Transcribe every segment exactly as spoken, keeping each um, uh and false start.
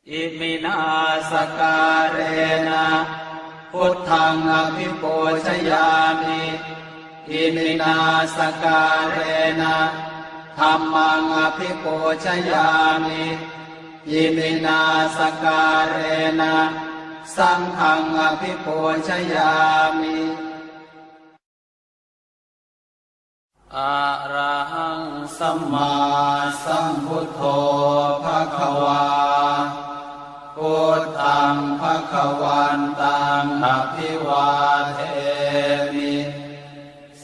Iminā sakkārena buddhaṃ abhipūjayāmi. Iminā sakkārena dhammaṃ abhipūjayāmi. Iminā sakkārena saṅghaṃ abhipūjayāmi. Arahaṃ sammāsambuddho bhagavā, buddhaṃ bhagavantaṃ abhivādemi.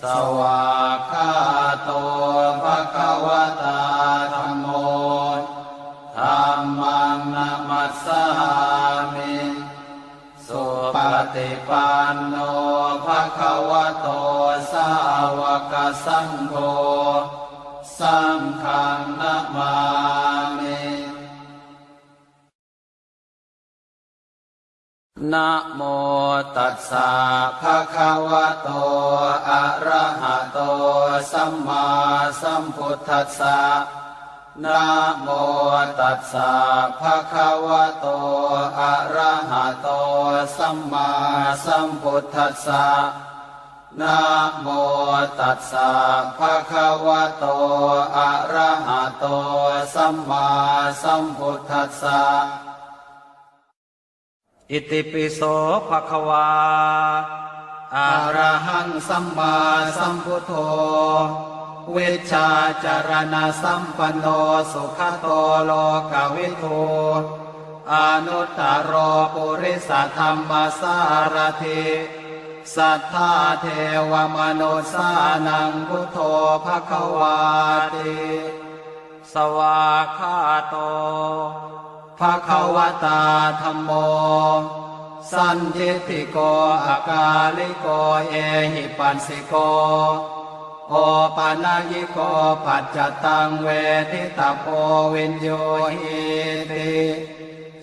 Svākkhāto bhagavatā dhammo, dhammaṃ namassāmi. Supaṭipanno bhagavato sāvakasaṅgho, saṅghaṃ namāmi. Namo tassa bhagavato arahato sammāsambuddhassa. Namo tassa bhagavato arahato sammāsambuddhassa. Namo tassa bhagavato arahato sammāsambuddhassa. Itipi so bhagavā arahaṃ sammāsambuddho vijjācaraṇasampanno sugato lokavidū anuttaro purisadammasārathi satthā devamanussānaṃ buddho bhagavāti. Svākkhāto bhagavatā dhammo sandiṭṭhiko akāliko ehipassiko opanayiko paccattaṃ veditabbo viññūhīti.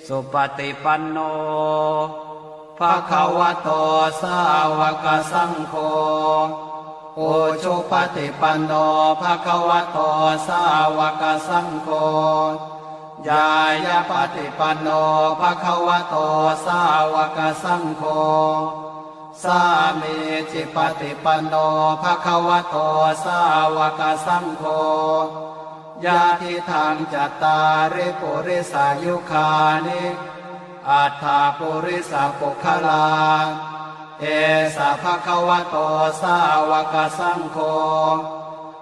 Supaṭipanno bhagavato sāvakasaṅgho, ujupaṭipanno bhagavato sāvakasaṅgho, ñāyapaṭipanno bhagavato sāvakasaṅgho, sāmīcipaṭipanno bhagavato sāvakasaṅgho, yadidaṃ cattāri purisayugāni aṭṭha purisapuggalā, esa bhagavato sāvakasaṅgho,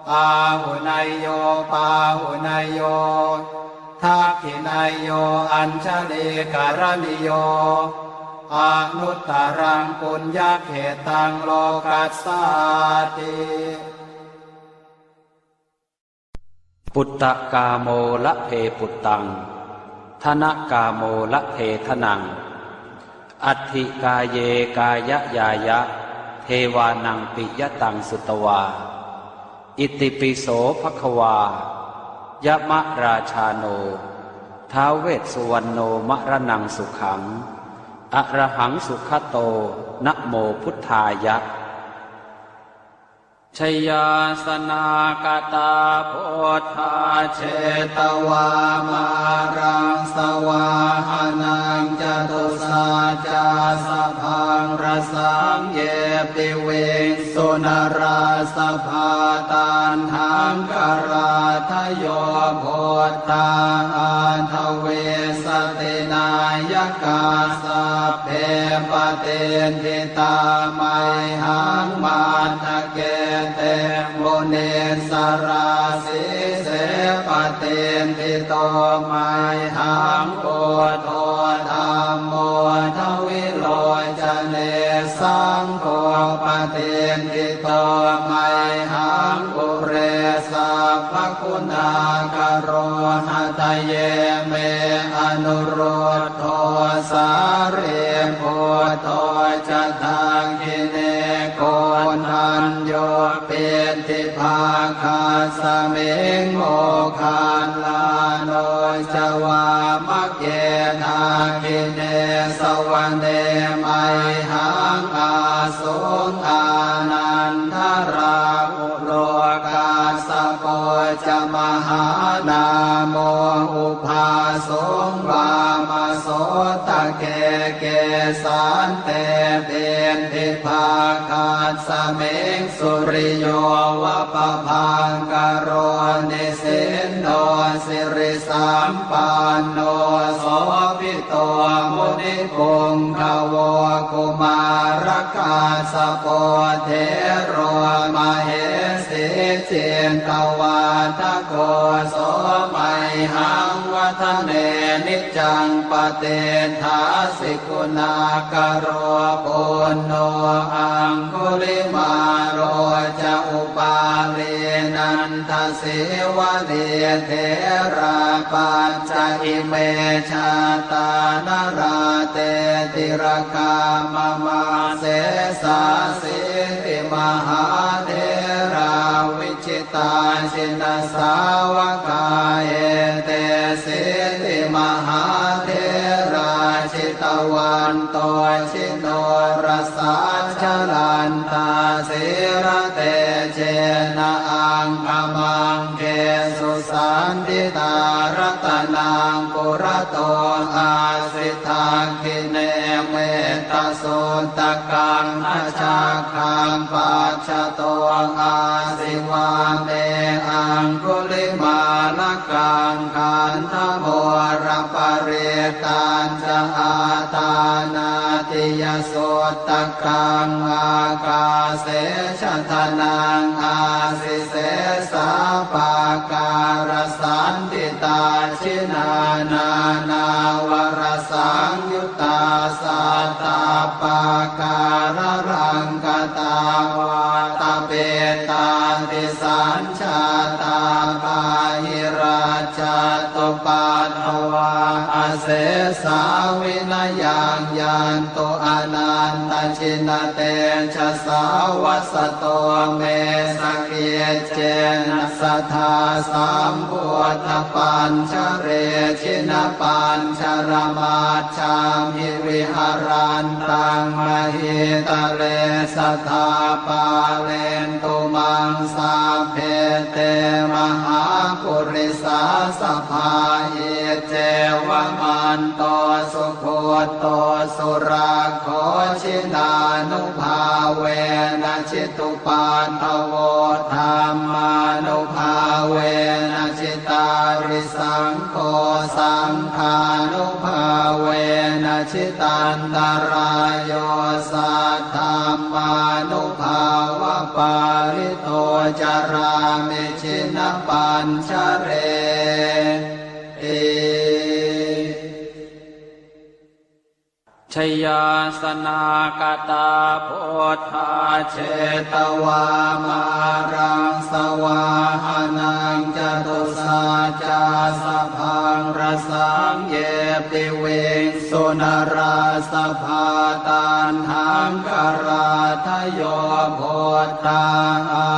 āhuneyyo pāhuneyyo dakkhiṇeyyo añjalikaraṇīyo anuttaraṃ puññakkhettaṃ lokassāti. Puttakāmo labhe puttaṃ, dhanakāmo labhe dhanaṃ, atthi kāye kāyañāya, devānaṃ piyataṃ sutvā. Itipi so bhagavā, yamarājāno, ท้าว vessuvaṇṇo, maraṇaṃ sukhaṃ, arahaṃ sugato, namo buddhāya. Jayāsanāgatā buddhā, jetvā māraṃ savāhanaṃ, catusaccāsabhaṃ rasaṃ, ye piviṃsu narāsabhā. Taṇhaṅkarādayo buddhā, aṭṭhavīsati nāyakā, sabbe patiṭṭhi tā mayhaṃ, matthake te munissarā. Sīse patiṭṭhito mayhaṃ, buddho dhammo dvilocane, saṅgho patiṭṭhito mayhaṃ, ure sabbaguṇākaro. Hadaye me anurud dho, sārīputto ca dakkhiṇe, koṇḍañño piṭṭhibhāgasmiṃ, moggallāno ca vāmake. Dakkhiṇe savane mayhaṃ, āsuṃ ānandarāhu lo, kassapo ca mahānāmo, ubhāsuṃ vāmasotake. Kesante piṭṭhibhāgasmiṃ suriyo va pabhaṅkaro, nisinno sirisampanno sobhi to munipuṅgavo. Kumārakassapo thero mahesī cittavādako, so mayhaṃ vadane niccaṃ patiṭṭhāsi guṇākaro. Puṇṇo aṅgulimālo ca upālī nanda sīvalī, therā pañca ime jātā nalāṭe tilakā mama. Sesāsīti mahātherā vijitā jinasāvakā, etesīti mahātherā jitavanto jinorasā, jalantā sīlatejena aṅgamaṅ gesu saṇṭhitā. Ratanaṃ purato āsi dakkhiṇe mettasuttakaṃ, dhajaggaṃ pacchato āsi vāme aṅgulimālakaṃ. Khandhamoraparittañ ca āṭānāṭiyasuttakaṃ, ākāse chadanaṃ āsi sesā pākārasaṇṭhitā. Jinā nānāvarasaṃyuttā sattappākāralaṅkatā, vātapittādisañ jātā bāhirajjhattupaddavā, asesā vinayaṃ yantu anantajinatejasā. Vasato me sakiccena sadā sambuddhapañjare, jinapañjaramaj jhamhi viharantaṃ mahītale, sadā pālentu maṃ sabbe te mahāpurisāsabhā. Iccevamanto sugutto surakkho, jinānubhāvena jitu paddavo, dhammānubhāvena jitārisaṅgho, saṅghānubhāvena jitantarāyo, saddhammānubhāvapālito carāmi jinapañjareti. Jayāsanāgatā buddhā jetvā māraṃ savāhanaṃ, catusaccāsabhaṃ rasaṃ ye piviṃsu narāsabhā. Taṇhaṅkarādayo buddhā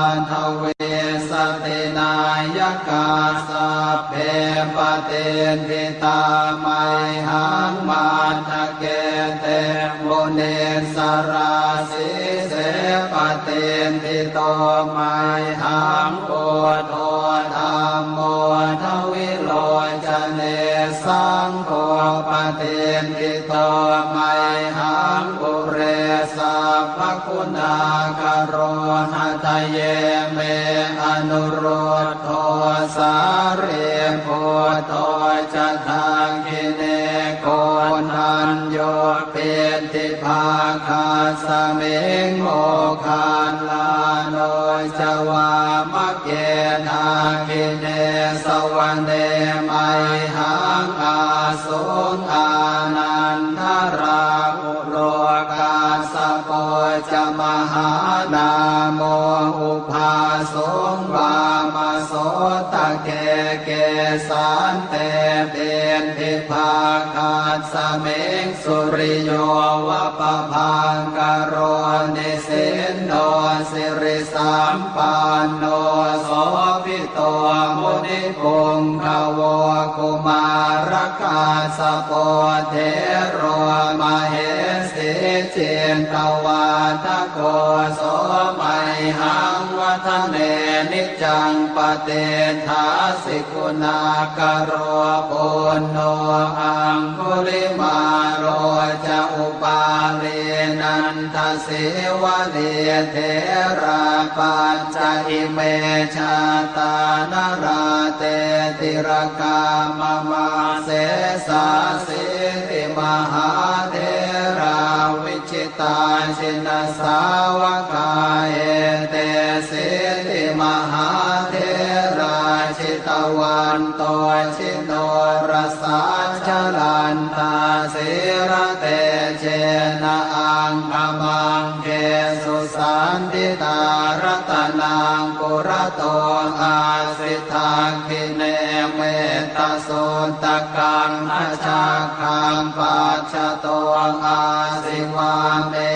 aṭṭhavīsati nāyakā, sabbe patiṭṭhi tā mayhaṃ matthake te munissarā. Sīse patiṭṭhito mayhaṃ buddho dhammo dvilocane, saṅgho patiṭṭhito mayhaṃ ure sabbaguṇākaro. Hadaye me anurud dho sārīputto ca dakkhiṇe, koṇḍañño piṭṭhibhāgasmiṃ moggallāno ca vāmake. Dakkhiṇe savane mayhaṃ ā suṃ ānandarāhulo, kassapo ca mahānāmo ubhāsuṃ vāmasotake. Kesante piṭṭhibhāgasmiṃ suriyo va pabhaṅkaro, nisinno sirisampanno sobhi to munipuṅgavo. Kumārakassapo thero mahesī cittavādako, so mayhaṃ vada niccaṃ patiṭṭhāsi guṇākaro. Puṇṇo aṅgulimālo ca upālī nandasīvalī, therā pañca ime jātā nalāṭe tilakā mama. Sesāsīti mahātherā vi jitā jinasāvakā, etesīti mahātherā jitavanto jinorasā, jalantā sīlatejena aṅgamaṅgesu saṇṭhitā. Ratanaṃ purato āsi dakkhiṇe mettasuttakaṃ, dhajaggaṃ pacchato āsi vāme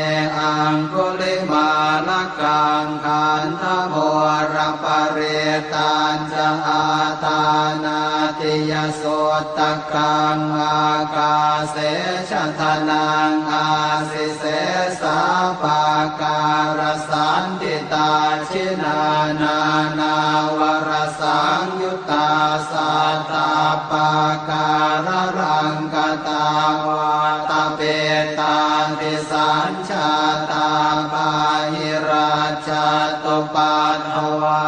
aṅgulimālakaṃ. Khandhamoraparittañca āṭānāṭiyasuttakaṃ, ākāse chadanaṃ āsi sesā pākārasaṇṭhitā. Jinā nānāvarasaṃyu ttā sattappākāralaṅkatā, vātapittādisañjātā bāhirajjhattupaddavā,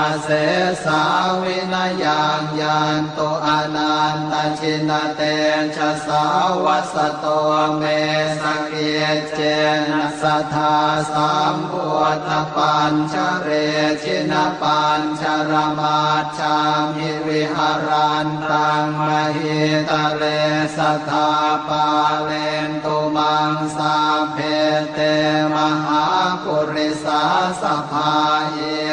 asesā vinayaṃ yantu anantajinatejasā. Vasato me sakic cena sadā sambuddhapañjare, jinapañjaramajjhamhi viharantaṃ mahītale, sadā pālentu maṃ sabbe te mahāpurisāsabhā.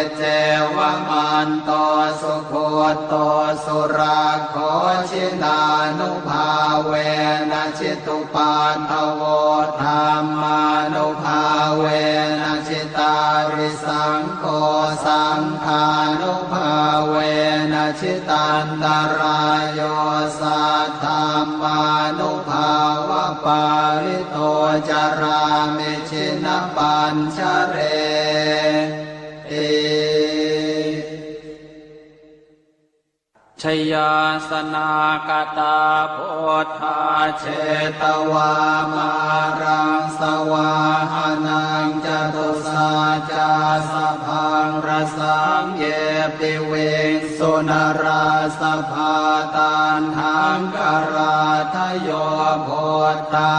Iccevamanto sugutto surakkho, jinānubhāvena jitu paddavo, dhammānubhāvena jitārisaṅgho, saṅghānubhāvena jitantarāyo, saddhammānubhāvapālito carāmi jinapañjareti. Jayāsanākatā buddhā jetvā māraṃ savāhanaṃ, catusaccāsabhaṃ rasaṃ ye piviṃsu narāsabhā. Taṇhaṅkarādayo buddhā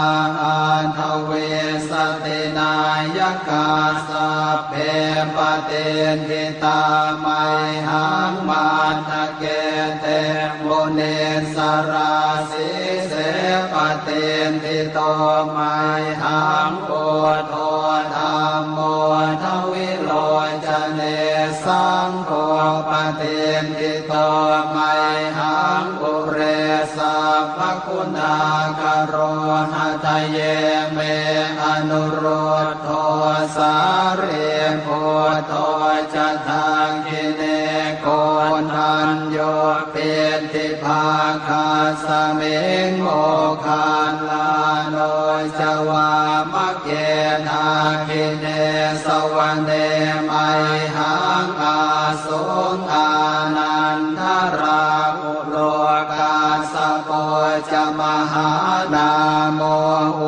aṭṭhavīsati nāyakā, sabbe patiṭṭhi tā mayhaṃ matthake te munissarā. Sīse patiṭṭhito mayhaṃ buddho dhammo dvilocane, saṅgho patiṭṭhito mayhaṃ ure sabbaguṇākaro. Hadaye me anurud dho sārīputto ca dakkhiṇe, koṇḍañño piṭṭhibhāgasmiṃ moggallāno ca vāmake. Dakkhiṇe savane mayhaṃ āsuṃ ānandarāhu lo, kassapo ca mahānāmo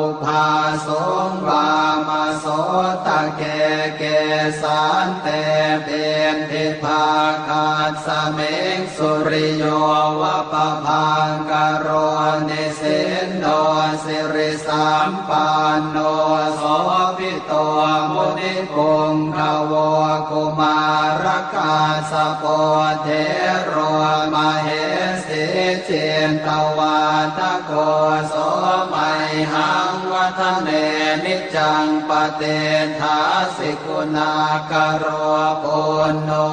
ubhāsuṃ vāmasotake. Kesante piṭṭhibhāgasmiṃ suriyo va pabhaṅkaro, nisinno sirisampanno sobhi to munipuṅgavo. Kumārakassapo thero mahesī cittavādako, so mayhaṃ vadane niccaṃ patiṭṭhāsi guṇākaro. Puṇṇo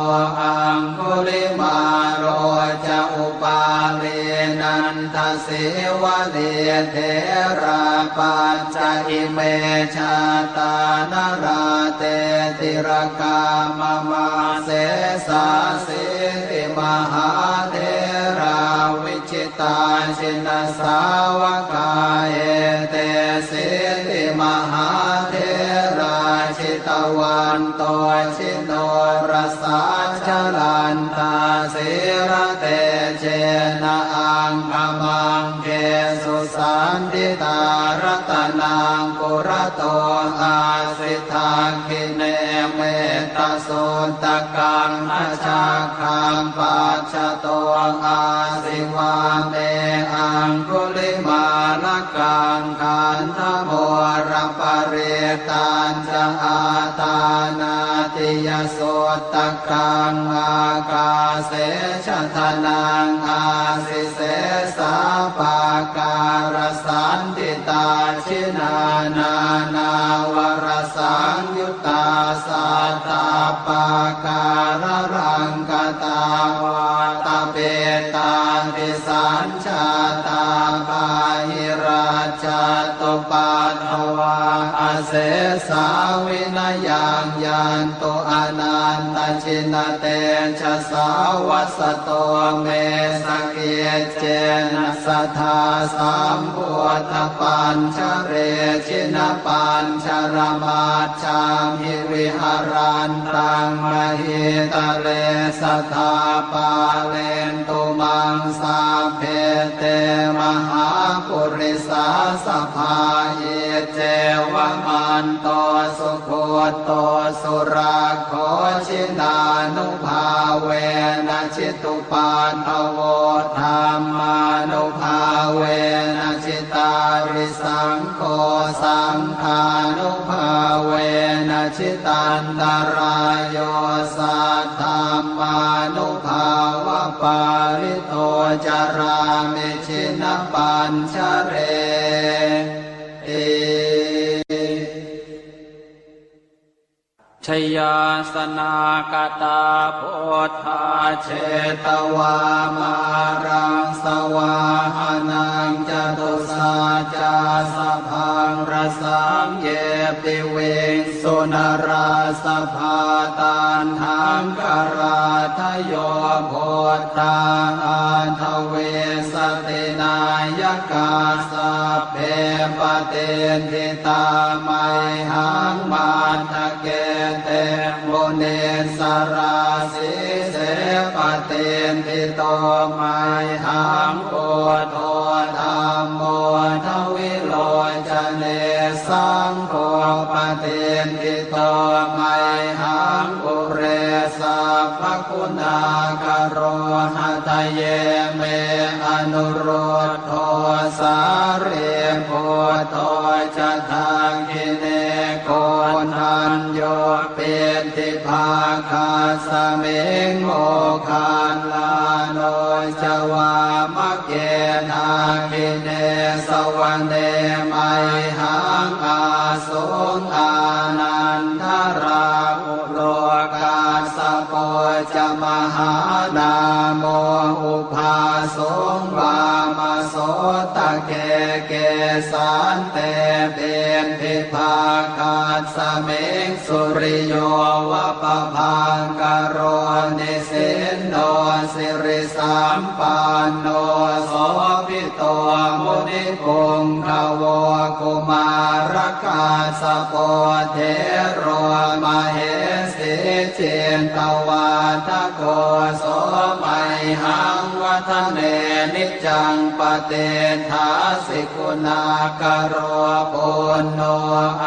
aṅgulimālo ca upālī nanda sīvalī, therā pañca ime jātā nalāṭe tilakā mama. Sesāsīti mahātherā vijitā jinasāvakā, etesīti mahātherā jita vanto jinorasā, jalantā sīlatejena aṅgamaṅgesu saṇṭhitā. Ratanaṃ purato āsi, dakkhiṇe mettasuttakaṃ, dhajaggaṃ pacchato āsi, vāme aṅgulimālakaṃ. Khandhamoraparittañca āṭānāṭiyasuttakaṃ, ākāse chadanaṃ āsi, sesā pākārasaṇṭhitā. Jinā nānāvarasaṃyuttā sattappākāralaṅkatā, vātapittādisañ jātā bāhirajjhattupaddavā, asesā vinayaṃ yantu anantajinatejasā. Vasato me sakiccena sadā sambuddhapañjare, jinapañjaramaj jhamhi viharantaṃ mahītale, sadā pālentu maṃ sabbe te mahāpurisāsabhā. Iccevamanto sugutto surakkho, jinānubhāvena jitu paddavo, dhammānubhāvena jitārisaṅgho, saṅghānubhāvena jitantarāyo, saddhammānubhāvapālito carāmi jinapañjareti. Jayāsanākatā buddhā jetvā māraṃ savāhanaṃ, catusaccāsabhaṃ rasaṃ ye piviṃsu narāsabhā. Taṇhaṅkarādayo buddhā aṭṭhavīsati nāyakā, sabbe patiṭṭhi tā mayhaṃ matthake te munissarā. Sīse patiṭṭhito mayhaṃ buddho dhammo dvilocane, saṅgho patiṭṭhito mayhaṃ ure sabbaguṇākaro. Hadaye me anurud dho sārīputto ca dakkhiṇe, koṇḍañño piṭṭhibhāgasmiṃ moggallāno ca vāmake. Dakkhiṇe savane mayhaṃ āsuṃ ānandarāhu lo, kassapo ca mahānāmo ubhāsuṃ vāmasotake. Kesante piṭṭhibhāgasmiṃ suriyo va pabhaṅkaro, nisinno sirisampanno sobhi to munipuṅgavo. Kumārakassapo thero mahesī cittavādako, so mayhaṃ vadane niccaṃ patiṭṭhāsi guṇākaro. Puṇṇo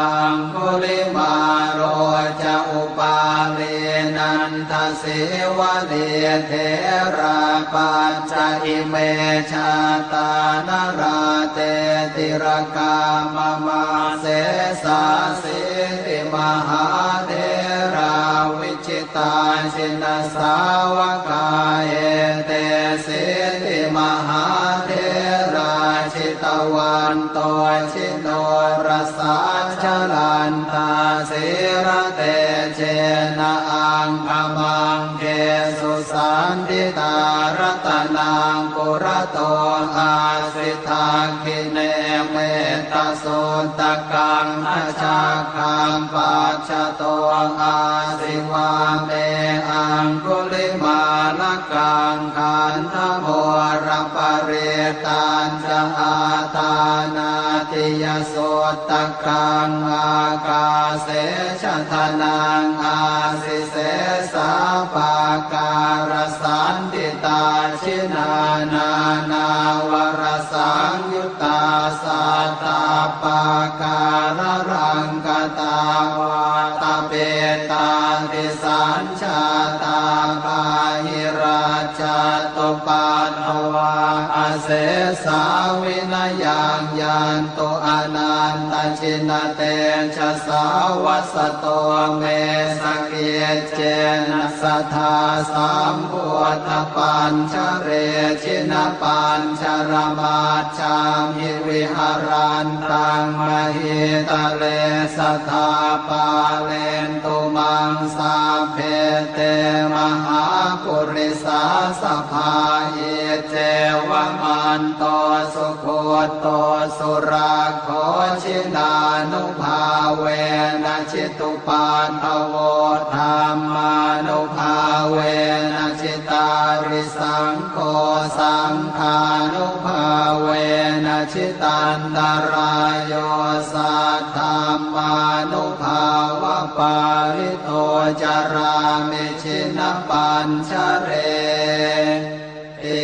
aṅgulimālo ca upālī nanda sīvalī, therā pañca ime jātā nalāṭe tilakā mama. Sesāsīti mahātherā vijitā jinasāvakā, etesīti mahātherā jitavanto ji norasā, jalantā sīlatejena aṅgamaṅgesu saṇṭhitā. Ratanaṃ purato āsi, dakkhiṇe mettasuttakaṃ, dhajaggaṃ pacchato āsi, vāme aṅgulimālakaṃ. Khandhamoraparittañ ca āṭānāṭi Suttakāyasuttakaṃ ākāse chadanaṃ āsi sesā pākārasaṇṭhitā. Jinānānāvarasaṃyuttā sattappākāralaṅkatā vātapittādisañ jātā bāhirajjhattupaddavā asesā vinayaṃ yantu anantajinatejasā. Vasato me sakiccena sadā sambuddhapañjare jinapañjaramaj jhamhi viharantaṃ mahītale sadā pālentu maṃ sabbe te mahāpurisāsabhā. Iccevamanto sugutto surakkho jinānubhāvena jitu paddavo dhammānubhāvena jitārisaṅgho saṅghānubhāvena jitantarāyo saddhammānubhāvapālito carāmi jinapañjareti.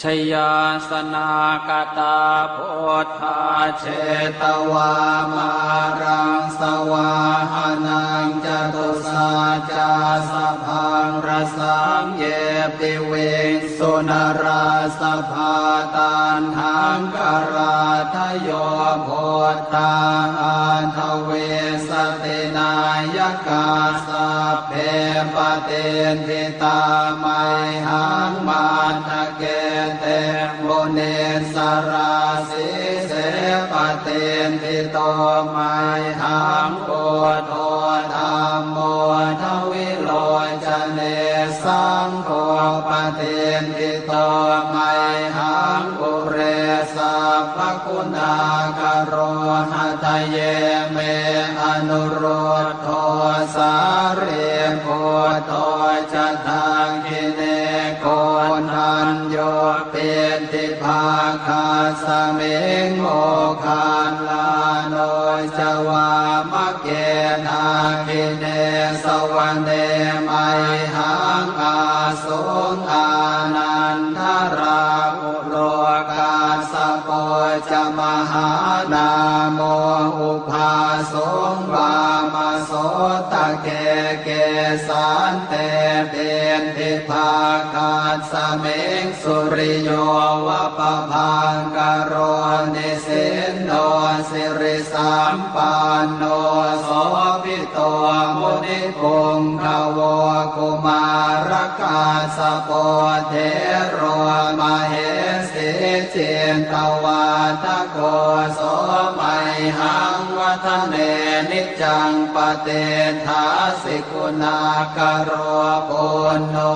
Jayāsanāgatā buddhā jetvā māraṃ savāhanaṃ catusaccāsabhaṃ rasaṃ ye piviṃsu narāsabhā. Taṇhaṅkarādayo buddhā aṭṭhavīsati nāyakā sabbe patiṭṭhi tā mayhaṃ matthake te munissarā. Sīse patiṭṭhito mayhaṃ buddho dhammo dvilocane saṅgho patiṭṭhito mayhaṃ ure sabbaguṇākaro. Hadaye me anurud dho sārīputto ca dakkhiṇe koṇḍañño piṭṭhibhāgasmiṃ moggallāno ca vāmake. Dakkhiṇe savane mayhaṃ āsuṃ ānandarāhu lo kassapo ca mahānāmo ubhāsuṃ vāmasotake. Kesante piṭṭhibhāgasmiṃ suriyo va pabhaṅkaro nisinno sirisampanno sobhi to munipuṅgavo. Kumārakassapo thero mahesī cittavādako so mayhaṃ vadane niccaṃ patiṭṭhāsi guṇākaro. Puṇṇo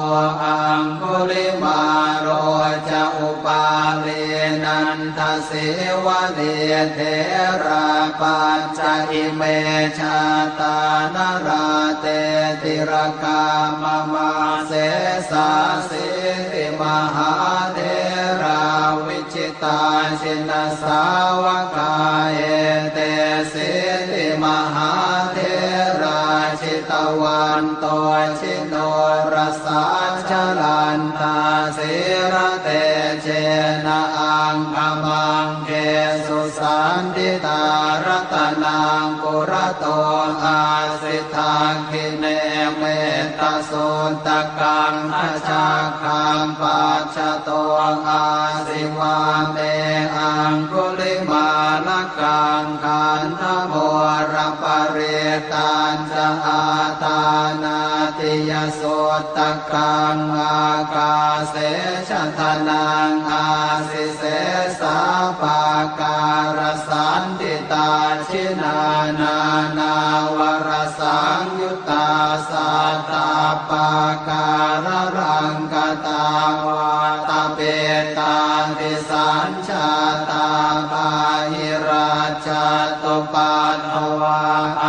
aṅgulimālo ca upālī nanda sīvalī therā pañca ime jātā nalāṭe tilakā mama. Sesāsīti mahātherā vijitā jinasāvakā etesīti mahātherā jitavanto ji norasā jalantā sīlatejena aṅgamaṅgesu saṇṭhitā. Ratanaṃ purato āsi dakkhiṇe mettasuttakaṃ dhajaggaṃ pacchato āsi vāme aṅgulimālakaṃ. Khandhamoraparittañ ca āṭānāṭiyasuttakaṃ ākāse chadanaṃ āsi sesā pākārasaṇṭhitā. Jinā nānāvarasaṃyuttā sattappākāralaṅkatā vātapittādisañ jātā bāhirajjhattupaddavā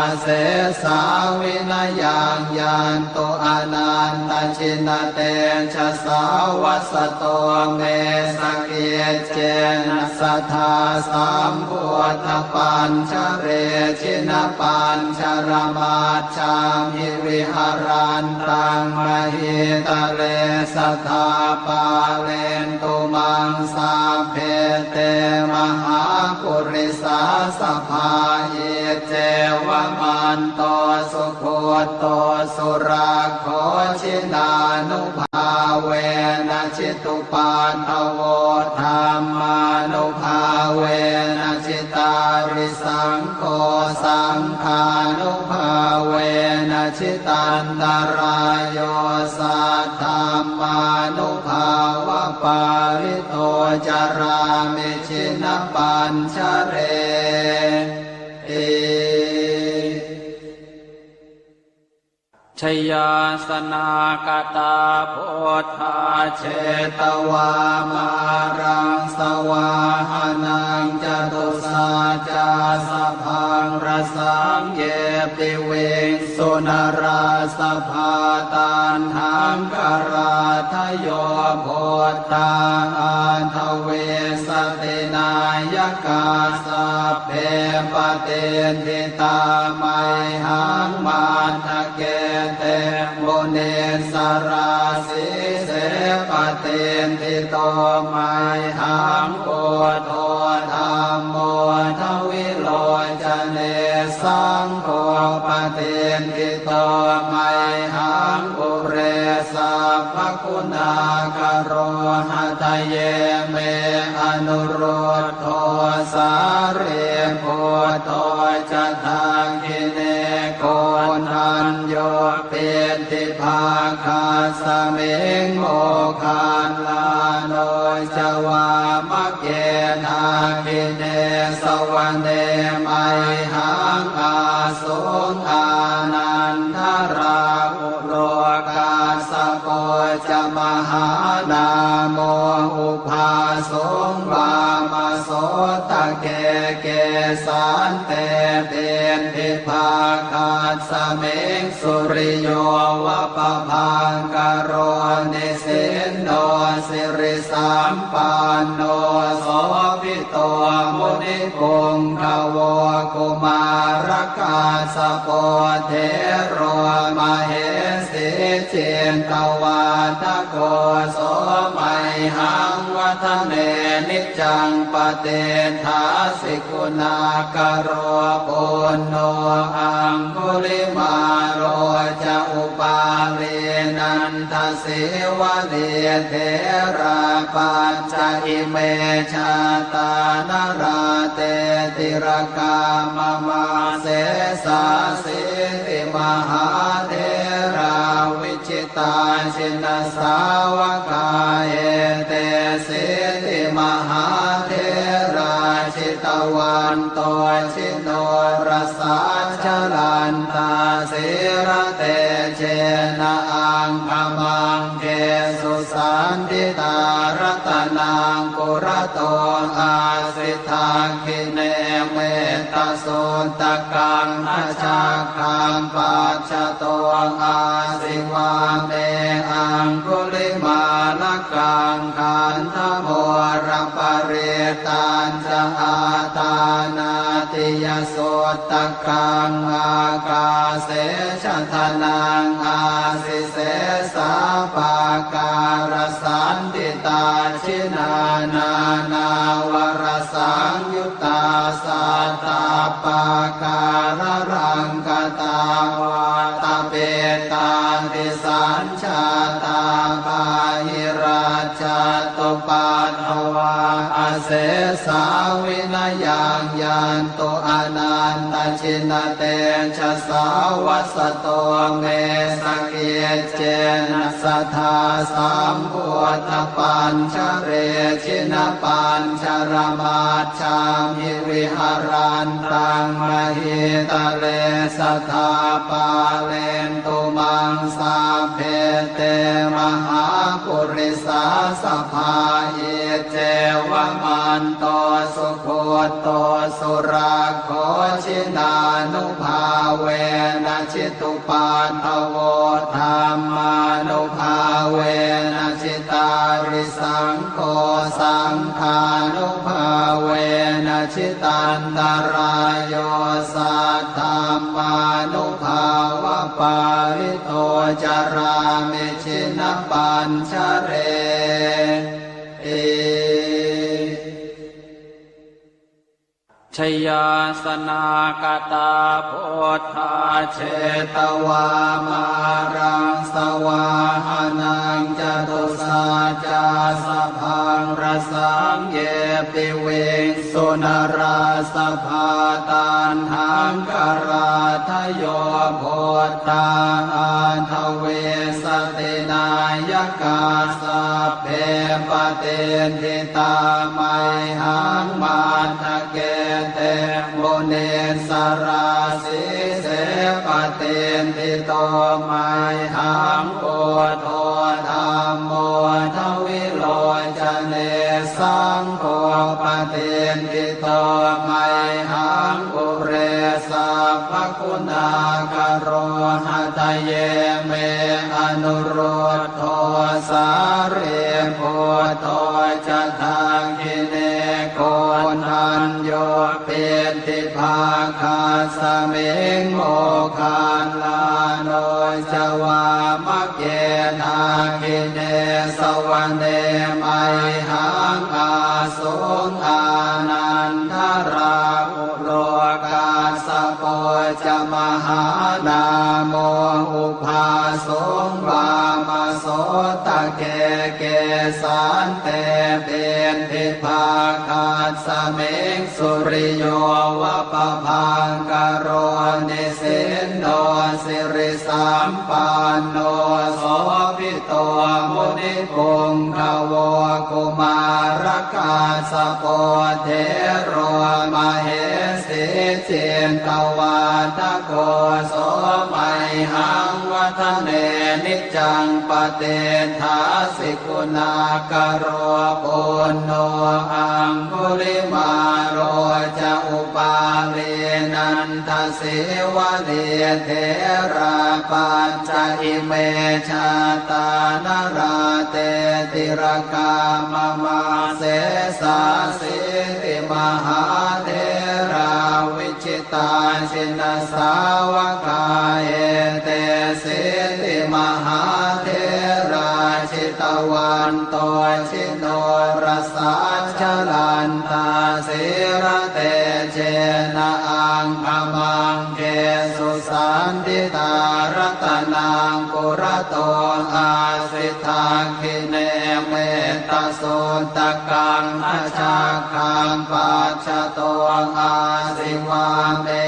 asesā vinayaṃ yantu ananta jinatejasā vasato me sakiccena sadā sambuddhapañjare. Jinapañjaramaj jhamhi viharantaṃ mahītale sadā pālentu maṃ sabbe te mahāpurisāsabhā. Iccevamanto sugutto surakkho jinānubhāvena jitupaddavo dhammānubhāvena ji tārisaṅgho saṅghānubhāvena jitantarāyo saddhammānubhāvapālito carāmi jinapañjareti. Jayāsanākatā buddhā jetvā māraṃ savāhanaṃ catusaccāsabhaṃ rasaṃ ye piviṃsu narāsabhā. Taṇhaṅkarādayo buddhā aṭṭhavīsati nāyakā sabbe patiṭṭhi tā mayhaṃ matthake te munissarā. Sīse patiṭṭhito mayhaṃ buddho dhammo dvilocane saṅgho patiṭṭhito mayhaṃ ure sabbaguṇākaro. Hadaye me anurud dho sārīputto ca dakkhiṇe koṇḍañño piṭṭhibhāgasmiṃ moggallāno ca vāmake. Dakkhiṇe savane mayhaṃ āsuṃ ānandarāhu lo kassapo ca mahānāmo ubhāsuṃ vāmasotake. Kesante piṭṭhibhāgasmiṃ suriyo va pabhaṅkaro nisinno sirisampanno sobhi to munipuṅgavo. Kumārakassapo thero mahesī cittavādako so mayhaṃ vadane niccaṃ patiṭṭhāsi guṇākaro. Puṇṇo aṅgulimālo ca upālī nanda sīvalī therā pañca ime jātā nalāṭe tilakā mama. Sesāsīti mahātherā vijitā jinasāvakā etesīti mahātherā jitavanto ji norasā jalantā sīlatejena aṅgamaṅgesu saṇṭhitā. Ratanaṃ purato āsi dakkhiṇe mettasuttakaṃ dhajaggaṃ pacchato āsi vāme aṅgulimālakaṃ. Khandhamoraparittañ ca āṭānāṭiyasuttakaṃ ākāse chadanaṃ āsi sesā pākārasaṇṭhitā. Jinā nānāvarasaṃyuttā sattappākāralaṅkatā vātapittādisañ jātā bāhirajjhattupaddavā asesā vinayaṃ yantu anantajinatejasā. Vasato me sakiccena sadā sambuddhapañjare jinapañjaramaj jhamhi viharantaṃ mahītale sadā pālentu maṃ sabbe te mahāpurisāsabhā. Iccevamanto sugutto surakkho, jinānubhāvena jitupaddavo, dhammānubhāvena jitārisaṅgho, saṅghānubhāvena jitantarāyo, saddhammānubhāvapālito carāmi jinapañjareti. Jayāsanākatā buddhā jetvā māraṃ savāhanaṃ, catusaccāsabhaṃ rasaṃ ye piviṃsu narāsabhā. Taṇhaṅkarādayo buddhā aṭṭhavīsati nāyakā, sabbe patiṭṭhitā mayhaṃ matthake te munissarā. Sīse patiṭṭhito mayhaṃ buddho dhammo dvilocane, saṅgho patiṭṭhito mayhaṃ ure sabbaguṇākaro. Hadaye me anurud dho sārīputto ca dakkhiṇe, koṇḍañño piṭṭhibhāgasmiṃ moggallāno ca vāmake. Dakkhiṇe savane mayhaṃ āsuṃ ānandarāhu lo, kassapo ca mahānāmo ubhāsuṃ vāmasotake. Kesante piṭṭhibhāgasmiṃ suriyo va pabhaṅkaro, nisinno sirisampanno sobhi to munipuṅgavo. Kumārakassapo thero mahesī cittavādako, so mayhaṃ vadane niccaṃ patiṭṭhāsi guṇākaro. Puṇṇo aṅgulimālo ca upālī nanda sīvalī, therā pañca ime jātā nalāṭe tilakā mama. Sesāsīti mahātherā vijitā jinasāvakā, etesīti mahātherā jitavanto ji norasā, jalantā sīlatejena aṅgamaṅgesu saṇṭhitā. Ratanaṃ purato āsi dakkhiṇe mettasuttakaṃ, dhajaggaṃ pacchato āsi vāme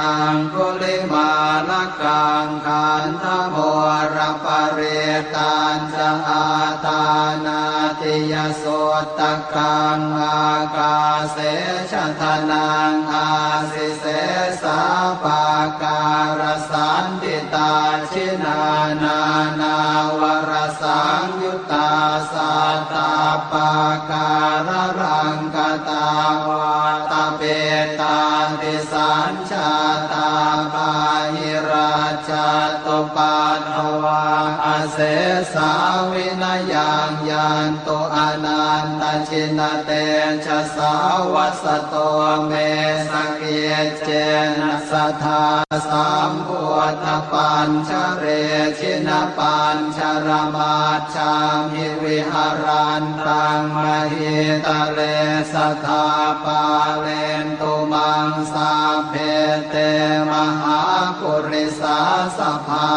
aṅgulimālakaṃ. Khandhamoraparittañ ca āṭānāṭiyasuttakaṃ, ākāse chadanaṃ āsi sesā pākārasaṇṭhitā. Jinā nānāvarasaṃyuttā sattappākāralaṅkatā, vātapittādisañ jātā bāhirajjhattupaddavā, asesā vinayaṃ yantu anantajinatejasā. Vasato me sakiccena sadā sambuddhapañjare, jinapañjaramaj jhamhi viharantaṃ mahītale, sadā pālentu maṃ sabbe te mahāpurisāsabhā.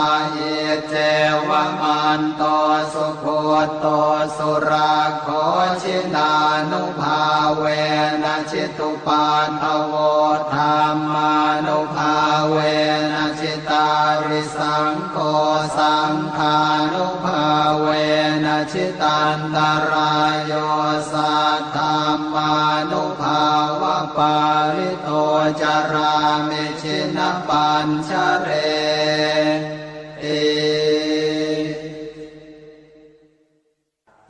Iccevamanto sugutto surakkho, jinānubhāvena jitu paddavo, dhammānubhāvena jitārisaṅgho, saṅghānubhāvena jitantarāyo, saddhammānubhāvapālito carāmi jinapañjareti.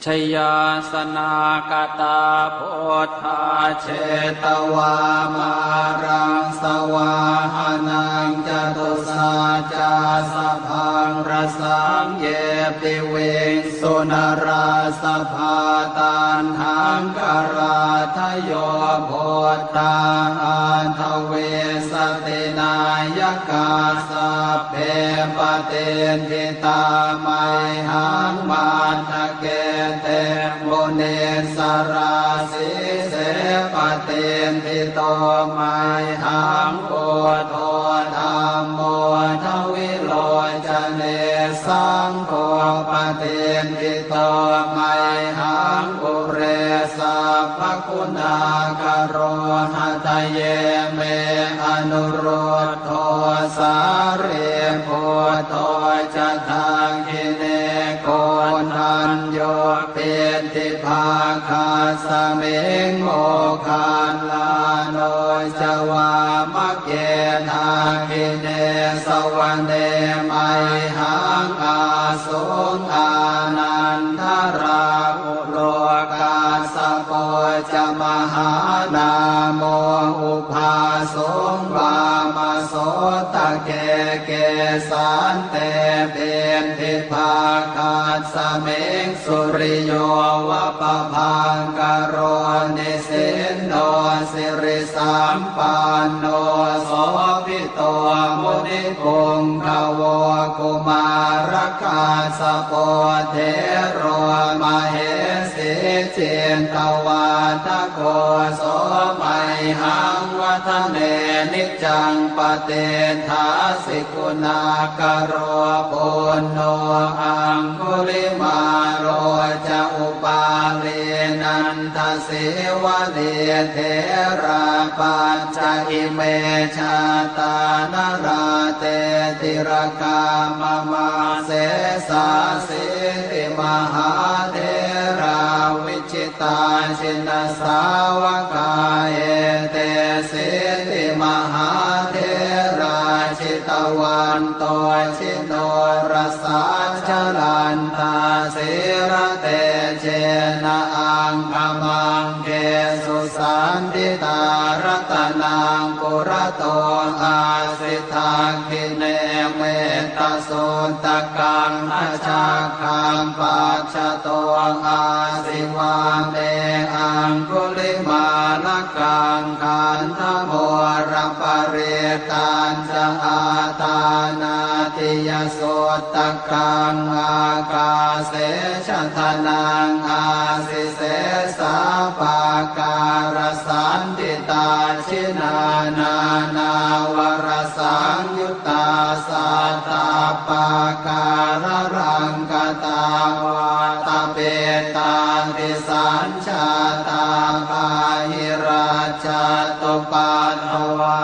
Jayāsanāgatā buddhā jetvā māraṃ savāhanaṃ, catusaccāsabhaṃ rasaṃ ye piviṃsu narāsabhā. Taṇhaṅkarādayo buddhā aṭṭhavīsati nāyakā, sabbe patiṭṭhi tā mayhaṃ matthake te munissarā. Sīse patiṭṭhito mayhaṃ buddho dhammo dvilocane, saṅgho patiṭṭhito mayhaṃ ure sabbaguṇākaro. Hadaye me anurud dho sārīputto ca dakkhiṇe, koṇḍañño piṭṭhibhāgasmiṃ moggallāno ca vāmake. Dakkhiṇe savane mayhaṃ āsuṃ ānandarāhu lo, kassapo ca mahānāmo ubhāsuṃ vāmasotake. Kesante piṭṭhibhāgasmiṃ suriyo va pabhaṅkaro, nisinno sirisampanno sobhi to munipuṅgavo. Kumārakassapo thero mahesī cittavādako, so mayhaṃ vadane niccaṃ patiṭṭhāsi guṇākaro. Puṇṇo aṅgulimālo ca upālī nanda sīvalī, therā pañca ime jātā nalāṭe tilakā mama. Sesāsīti mahātherā vijitā jinasāvakā, etesīti mahātherā jitavanto ji norasā, jalantā sīlatejena aṅgamaṅgesu saṇṭhitā. Ratanaṃ purato āsi dakkhiṇe mettasuttakaṃ, dhajaggaṃ pacchato āsi vāme aṅgulimālakaṃ. Khandhamoraparittañ ca āṭānāṭiyasuttakaṃ, ākāse chadanaṃ āsi sesā pākārasaṇṭhitā. Jinā nānāvarasaṃyuttā sattappākāralaṅkatā, vātapittādisañ jātā bāhirajjhattupaddavā,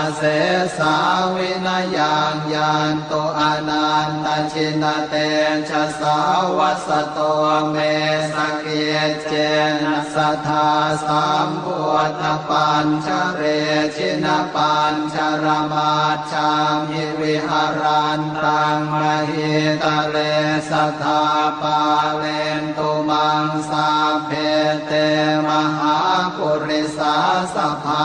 asesā vinayaṃ yantu anantajinatejasā. Vasato me sakiccena sadā sambuddhapañjare, jinapañjaramaj jhamhi viharantaṃ mahītale, sadā pālentu maṃ sabbe te mahāpurisāsabhā.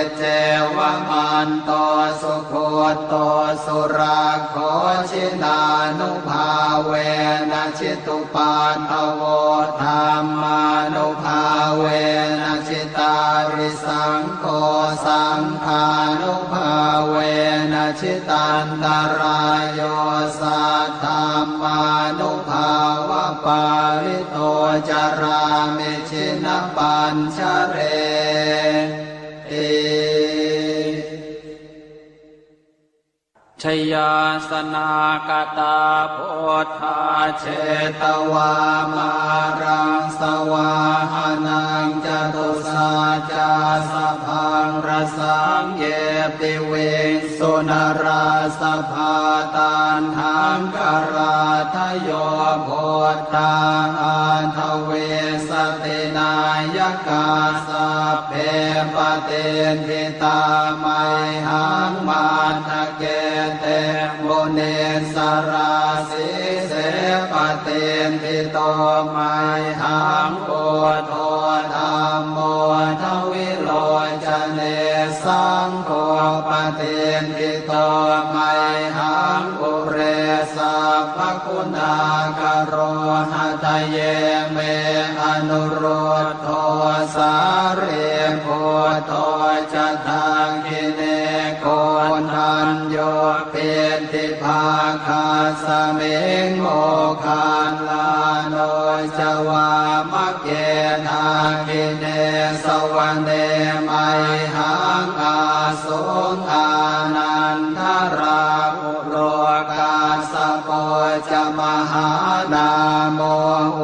Iccevamanto sugutto surakkho, jinānubhāvena jitu paddavo, dhammānubhāvena jitārisaṅgho, saṅghānubhāvena jitantarāyo, saddhammānubhāvapālito carāmi jinapañjareti. Jayāsanāgatā buddhā jetvā māraṃ savāhanaṃ, catusaccāsabhaṃ rasaṃ ye piviṃsu narāsabhā. Taṇhaṅkarādayo buddhā aṭṭhavīsa Jayanti nāyakā sabbe patiṭṭhitā mayhaṃ matthake te munissarā. Sīse patiṭṭhito mayhaṃ buddho dhammo dvilocane saṅgho patiṭṭhito mayhaṃ ure sabbaguṇākaro. Hadaye me anuruddho sārīputto ca dakkhiṇe koṇḍañño piṭṭhibhāgasmiṃ moggallāno ca vāmake. Dakkhiṇe savane mayhaṃ āsuṃ ānandarāhulo kassapo ca mahānāmo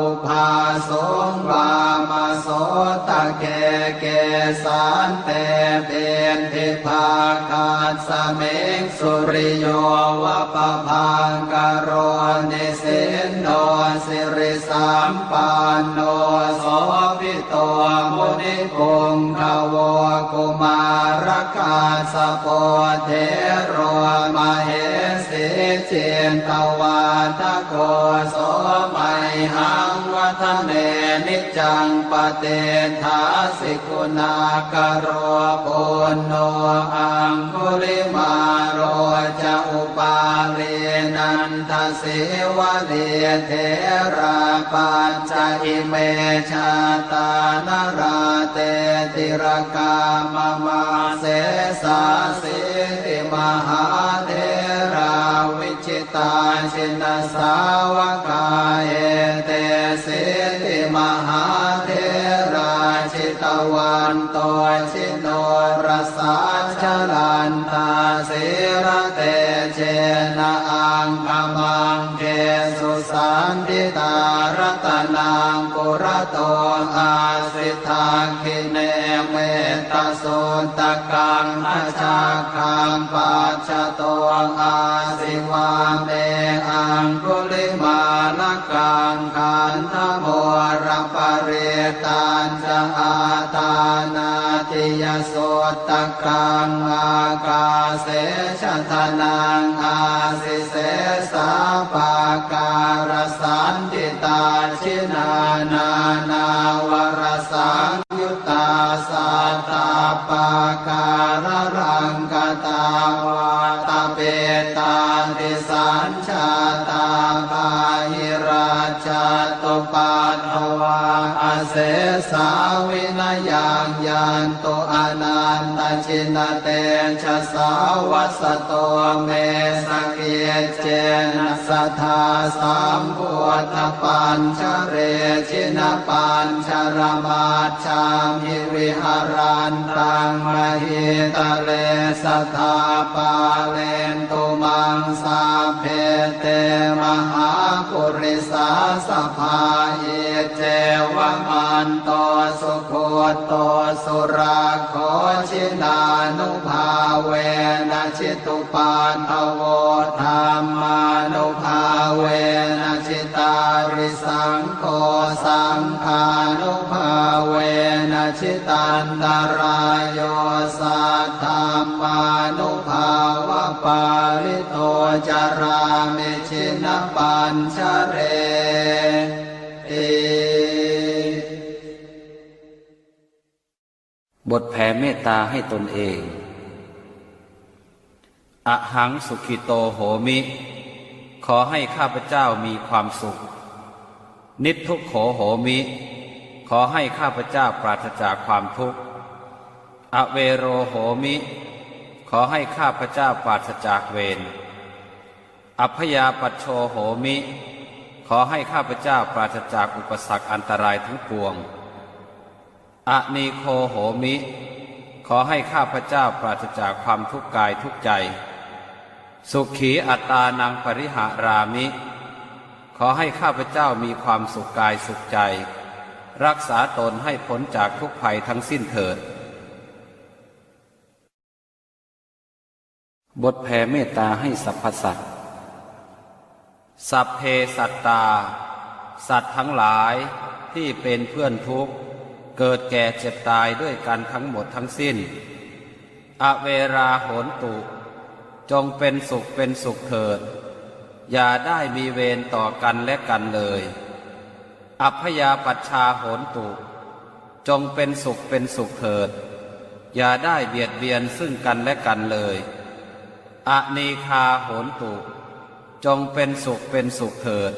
ubhāsuṃ vāmasotake. Kesante piṭṭhibhāgasmiṃ suriyo va pabhaṅkaro nisinno sirisampanno sobhito munipuṅgavo. Kumārakassapo thero mahesī cittavādako so mayhaṃ vadane niccaṃ patiṭṭhāsi guṇākaro. Puṇṇo aṅgulimālo ca upālī nandasīvalī therā pañca ime jātā nalāṭe tilakā mama. Sesāsīti mahātherā vi jitā jinasāvakā etesīti mahātherā jitavanto jinorasā jalantā sīlatejena aṅgamaṅgesu saṇṭhitā. Ratanaṃ purato āsi dakkhiṇe metta suttakaṃ dhajaggaṃ pacchato āsi vāme aṅgulimālakaṃ. Khandhamoraparittañca āṭānāṭiyasuttakaṃ ākāse chadanaṃ āsi sesā pākārasaṇṭhitā. Jinā nānāvarasaṃ yuttā sattappākāralaṅkatā vātapittādisañjātā bāhirajjhattupaddavā asesā vinayaṃ yantu anantajinatejasā. Vasato me sakiccena sadā sambuddhapañjare jinapañjaramaj jhamhi viharantaṃ mahītale sadā pālentu maṃ sabbe te mahāpurisāsabhā. Iccevamanto sugutto surakkho jinānubhāvena jitu paddavo dhammānubhāvena jitārisaṅgho saṅghānubhāvena jitantarāyo saddhammānubhāvapālito carāmi jinapañjareti. บทแผ่เมตตาให้ตนเอง Ahaṃ sukhito homi ขอให้ข้าพเจ้ามีความสุข Niddukkho homi ขอให้ข้าพเจ้าปราศจากความทุกข์ Avero homi ขอให้ข้าพเจ้าปราศจากเวร Abyāpajjho homi ขอให้ข้าพเจ้าปราศจากอุปสรรคอันตรายทั้งปวง Anīgho homi ขอให้ข้าพเจ้าปราศจากความทุกข์กายทุกข์ใจ Sukhī attānaṃ pariharāmi ขอให้ข้าพเจ้ามีความสุขกายสุขใจ รักษาตนให้พ้นจากทุกข์ภัยทั้งสิ้นเถิด บทแผ่เมตตาให้สรรพสัตว์ Sabbe sattā สัตว์ทั้งหลาย ที่เป็นเพื่อนทุกข์ เกิดแก่เจ็บตายด้วยกันทั้งหมดทั้งสิ้น Averā hontu จงเป็นสุขเป็นสุขเถิด อย่าได้มีเวรต่อกันและกันเลย Abyāpajjhā hontu จงเป็นสุขเป็นสุขเถิด อย่าได้เบียดเบียนซึ่งกันและกันเลย Anīghā hontu จงเป็นสุขเป็นสุขเถิด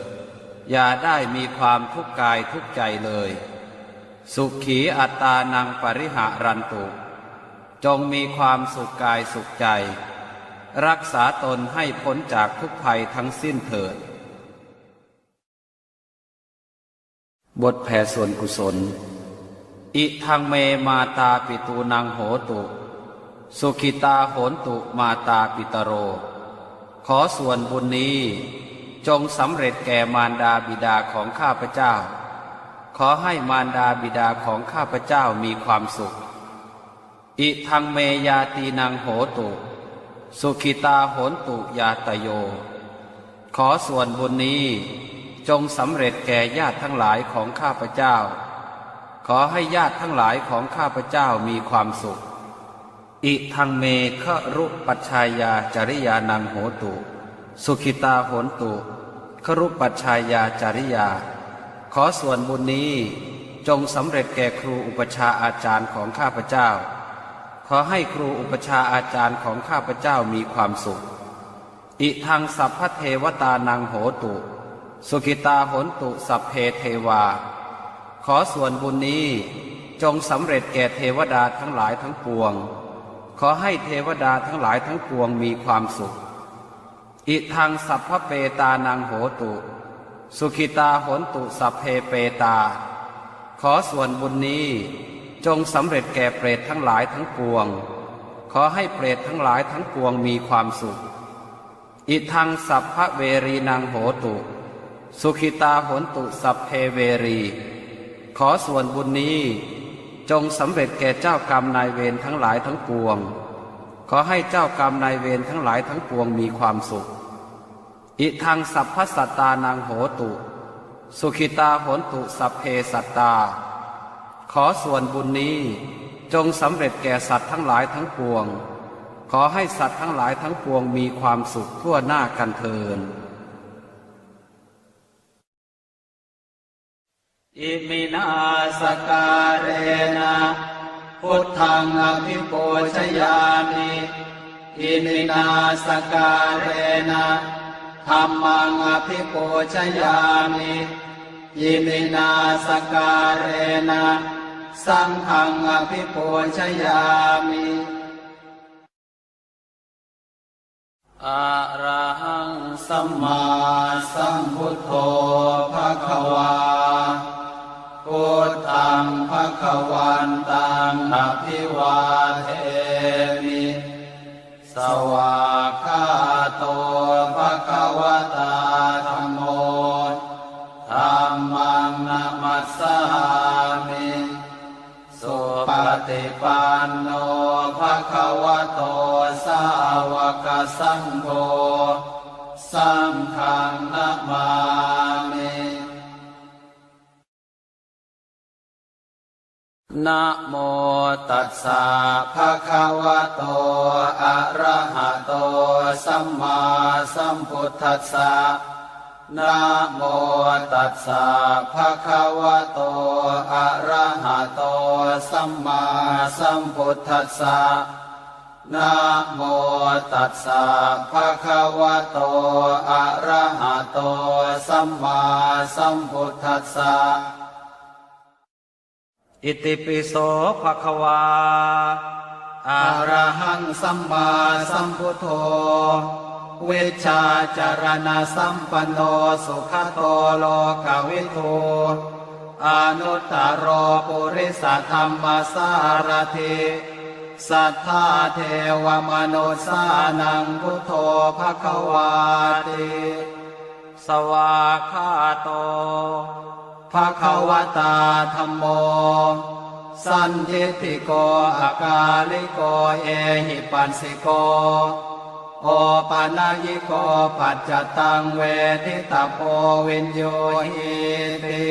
อย่าได้มีความทุกข์กายทุกข์ใจเลย Sukhī attānaṃ pariharantu จงมีความสุขกายสุขใจ รักษาตนให้พ้นจากทุกข์ภัยทั้งสิ้นเถิด บทแผ่ส่วนกุศล Idaṃ me mātāpitūnaṃ hotu, sukhitā hontu mātāpitaro. ขอส่วนบุญนี้จงสำเร็จแก่มารดาบิดาของข้าพเจ้า ขอให้มารดาบิดาของข้าพเจ้ามีความสุข Idaṃ me ñātīnaṃ hotu, sukhitā hontu ñātayo. ขอส่วนบุญนี้จงสำเร็จแก่ญาติทั้งหลายของข้าพเจ้า ขอให้ญาติทั้งหลายของข้าพเจ้ามีความสุข Idaṃ me gurūpajjhāyācariyānaṃ hotu, sukhitā hontu gurūpajjhāyācariyā. ขอส่วนบุญนี้จงสำเร็จแก่ครูอุปัชฌาย์อาจารย์ของข้าพเจ้า ขอให้ครูอุปัชฌาย์อาจารย์ของข้าพเจ้ามีความสุข Idaṃ sabbadevatānaṃ hotu, sukhitā hontu sabbe devā. ขอส่วนบุญนี้จงสำเร็จแก่เทวดาทั้งหลายทั้งปวง ขอให้เทวดาทั้งหลายทั้งปวงมีความสุข Idaṃ sabbapetānaṃ hotu, sukhitā hontu sabbe petā. ขอส่วนบุญนี้จงสำเร็จแก่เปรตทั้งหลายทั้งปวง ขอให้เปรตทั้งหลายทั้งปวงมีความสุข Idaṃ sabbaverīnaṃ hotu, sukhitā hontu sabbe verī. ขอส่วนบุญนี้จงสำเร็จแก่เจ้ากรรมนายเวรทั้งหลายทั้งปวง ขอให้เจ้ากรรมนายเวรทั้งหลายทั้งปวงมีความสุข Idaṃ sabbasattānaṃ hotu, sukhitā hontu sabbe sattā. ขอส่วนบุญนี้จงสำเร็จแก่สัตว์ทั้งหลายทั้งปวง ขอให้สัตว์ทั้งหลายทั้งปวงมีความสุขทั่วหน้ากันเทอญ Iminā sakkārena buddhaṃ abhipūjayāmi. Iminā sakkārena dhammaṃ abhipūjayāmi. Iminā sakkārena saṅghaṃ abhipūjayāmi. Arahaṃ sammāsambuddho bhagavā. Buddhaṃ bhagavantaṃ abhivādemi. Svākkhāto bhagavatā dhammo. Dhammaṃ namassāmi. Supaṭipanno bhagavato sāvakasaṅgho. Saṅghaṃ namāmi. Namo tassa bhagavato arahato sammāsambuddhassa. Namo tassa bhagavato arahato sammāsambuddhassa. Namo tassa bhagavato arahato sammāsambuddhassa. Itipi so bhagavā arahaṃ sammāsambuddho vijjācaraṇasampanno sugato lokavidū anuttaro purisadammasārathi satthā devamanussānaṃ buddho bhagavāti. Svākkhāto bhagavatā dhammo sandiṭṭhiko akāliko ehipassiko opanayiko paccattaṃ veditabbo viññūhīti.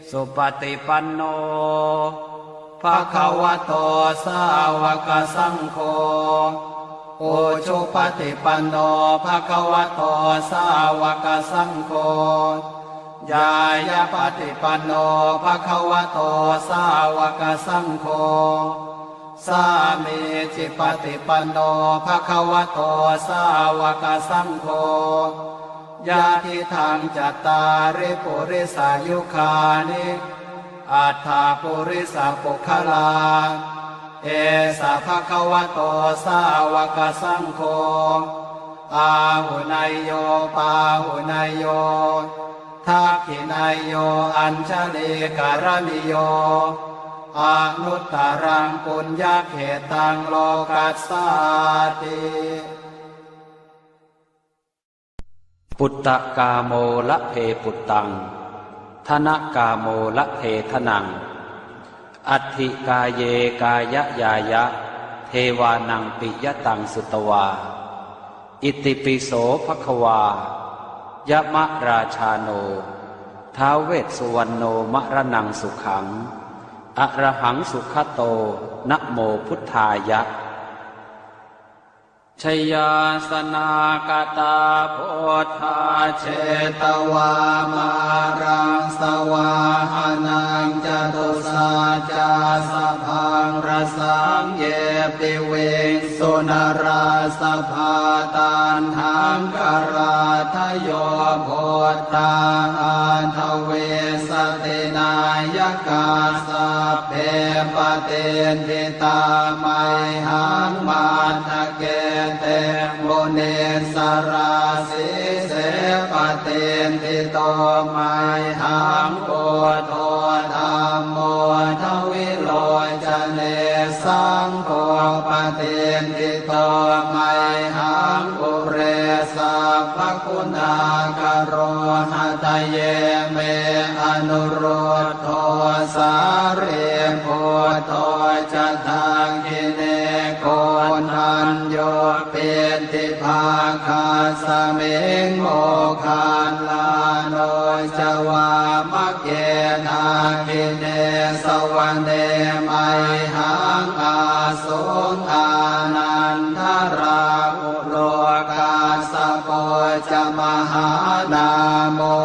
Supaṭipanno bhagavato sāvakasaṅgho, ujupaṭipanno bhagavato sāvakasaṅgho, ñāyapaṭipanno bhagavato sāvakasaṅgho, sāmīcipaṭipanno bhagavato sāvakasaṅgho, yadidaṃ cattāri purisayugāni aṭṭha purisapuggalā, esa bhagavato sāvakasaṅgho, āhuneyyo pāhuneyyo dakkhiṇeyyo añjalikaraṇīyo, anuttaraṃ puññakkhettaṃ lokassāti. Puttakāmo labhe puttaṃ, dhanakāmo labhe dhanaṃ, atthi kāye kāyañāya, devānaṃ piyataṃ sutvā. Itipi so bhagavā yamarājāno ท้าว Vessuvaṇṇo maraṇaṃ sukhaṃ arahaṃ sugato namo buddhāya. Jayāsanāgatā buddhā jetvā māraṃ savāhanaṃ, catusaccāsabhaṃ rasaṃ ye piviṃsu narāsabhā. Taṇhaṅkarādayo buddhā aṭṭhavīsati nāyakā, sabbe patiṭṭhi tā mayhaṃ matthake te munissarā. Sīse patiṭṭhito mayhaṃ buddho dhammo dvilocane, saṅgho patiṭṭhito mayhaṃ ure sabbaguṇākaro. Hadaye me anurud dho sārīputto ca dakkhiṇe, koṇḍañño piṭṭhibhāgasmiṃ moggallāno ca vāmake. Dakkhiṇe savane mayhaṃ āsuṃ ānandarāhu lo, kassapo ca mahānāmo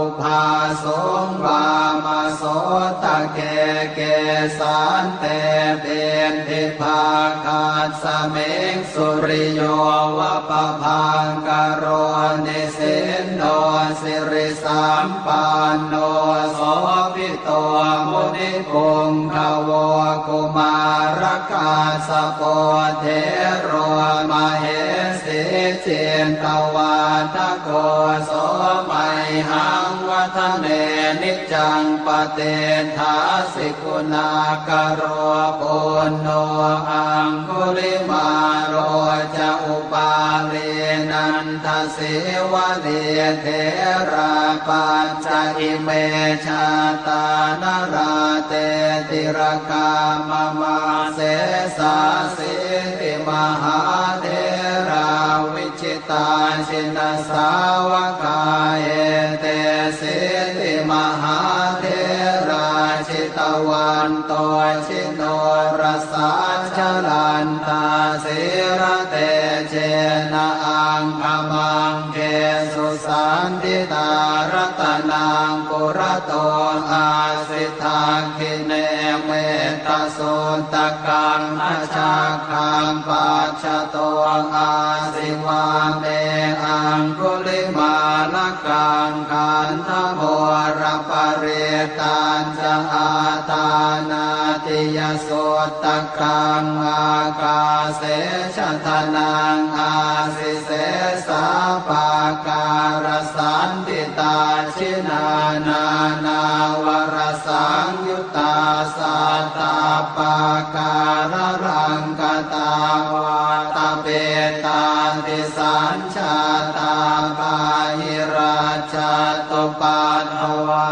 ubhāsuṃ vāmasotake. Kesante piṭṭhibhāgasmiṃ suriyo va pabhaṅkaro, nisinno sirisampanno sobhi to munipuṅgavo. Kumārakassapo thero mahesī cittavādako, so mayhaṃ vadane niccaṃ patiṭṭhāsi guṇākaro. Puṇṇo aṅgulimālo ca upālī nanda sīvalī, therā pañca ime jātā nalāṭe tilakā mama. Sesāsīti mahātherā vijitā jinasāvakā, etesīti mahātherā jitavanto ji norasā, jalantā sīlatejena aṅgamaṅgesu saṇṭhitā. Ratanaṃ purato āsi dakkhiṇe mettasuttakaṃ, dhajaggaṃ pacchato āsi vāme aṅgulimālakaṃ. Khandhamoraparittañ ca āṭānāṭiyasuttakaṃ, ākāse chadanaṃ āsi sesā pākārasaṇṭhitā. Jinā nānāvarasaṃyuttā sattappākāralaṅkatā, vātapittādisañ jātā bāhirajjhattupaddavā,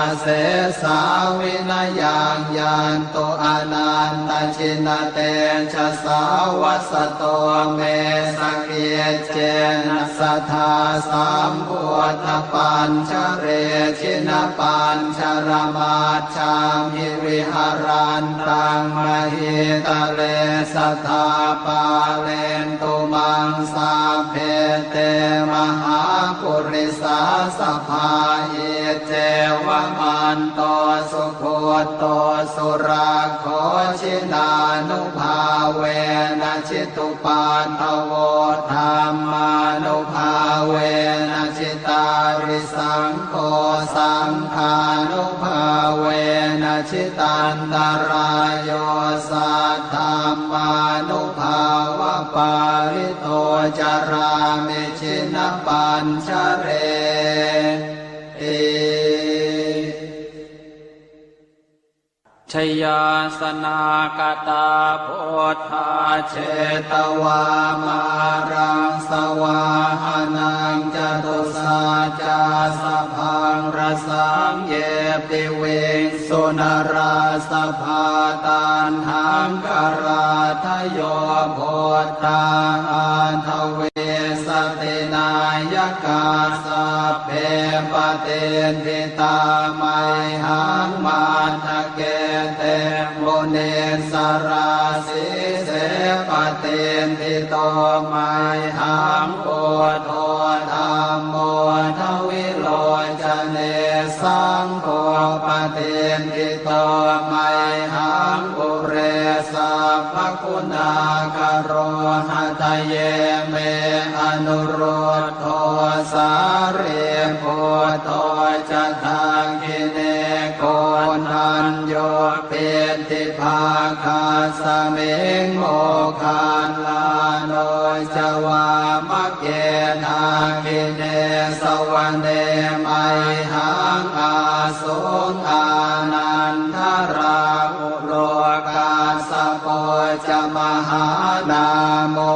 asesā vinayaṃ yantu anantajinatejasā vasato me sakiccena sadā sambuddhapañjare jinapañjaramajjhamhi viharantaṃ mahītale sadā pālentu maṃ sabbe te mahāpurisāsabhā. Iccevamanto sugutto surakkho jinānubhāvena jitupaddavo dhammānubhāvena jitārisaṅgho saṅghānubhāvena jitantarāyo saddhammānubhāvapālito carāmi jinapañjareti. Jayāsanāgatā buddhā jetvā māraṃ savāhanaṃ catusaccāsabhaṃ rasaṃ ye piviṃsu narāsabhā. Taṇhaṅkarādayo buddhā aṭṭhavīsati nāyakā sabbe patiṭṭhi tā mayhaṃ matthake te munissarā. Sīse patiṭṭhito mayhaṃ buddho dhammo dvilocane saṅgho patiṭṭhito mayhaṃ ure sabbaguṇākaro. Hadaye me anurud dho sārīputto ca dakkhiṇe koṇḍañño piṭṭhibhāgasmiṃ moggallāno ca vāmake. Dakkhiṇe savane mayhaṃ āsuṃ ānandarāhu lo kassapo ca mahānāmo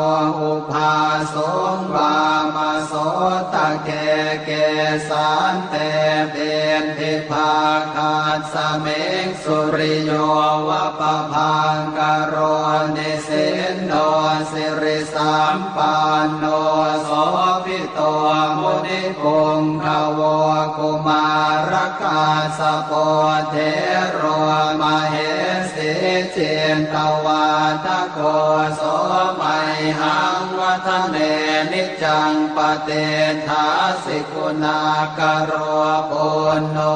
ubhāsuṃ vāmasotake. Kesante piṭṭhibhāgasmiṃ suriyo va pabhaṅkaro nisinno sirisampanno sobhi to munipuṅgavo. Kumārakassapo thero mahesī cittavādako so mayhaṃ vadane niccaṃ patiṭṭhāsi guṇākaro. Puṇṇo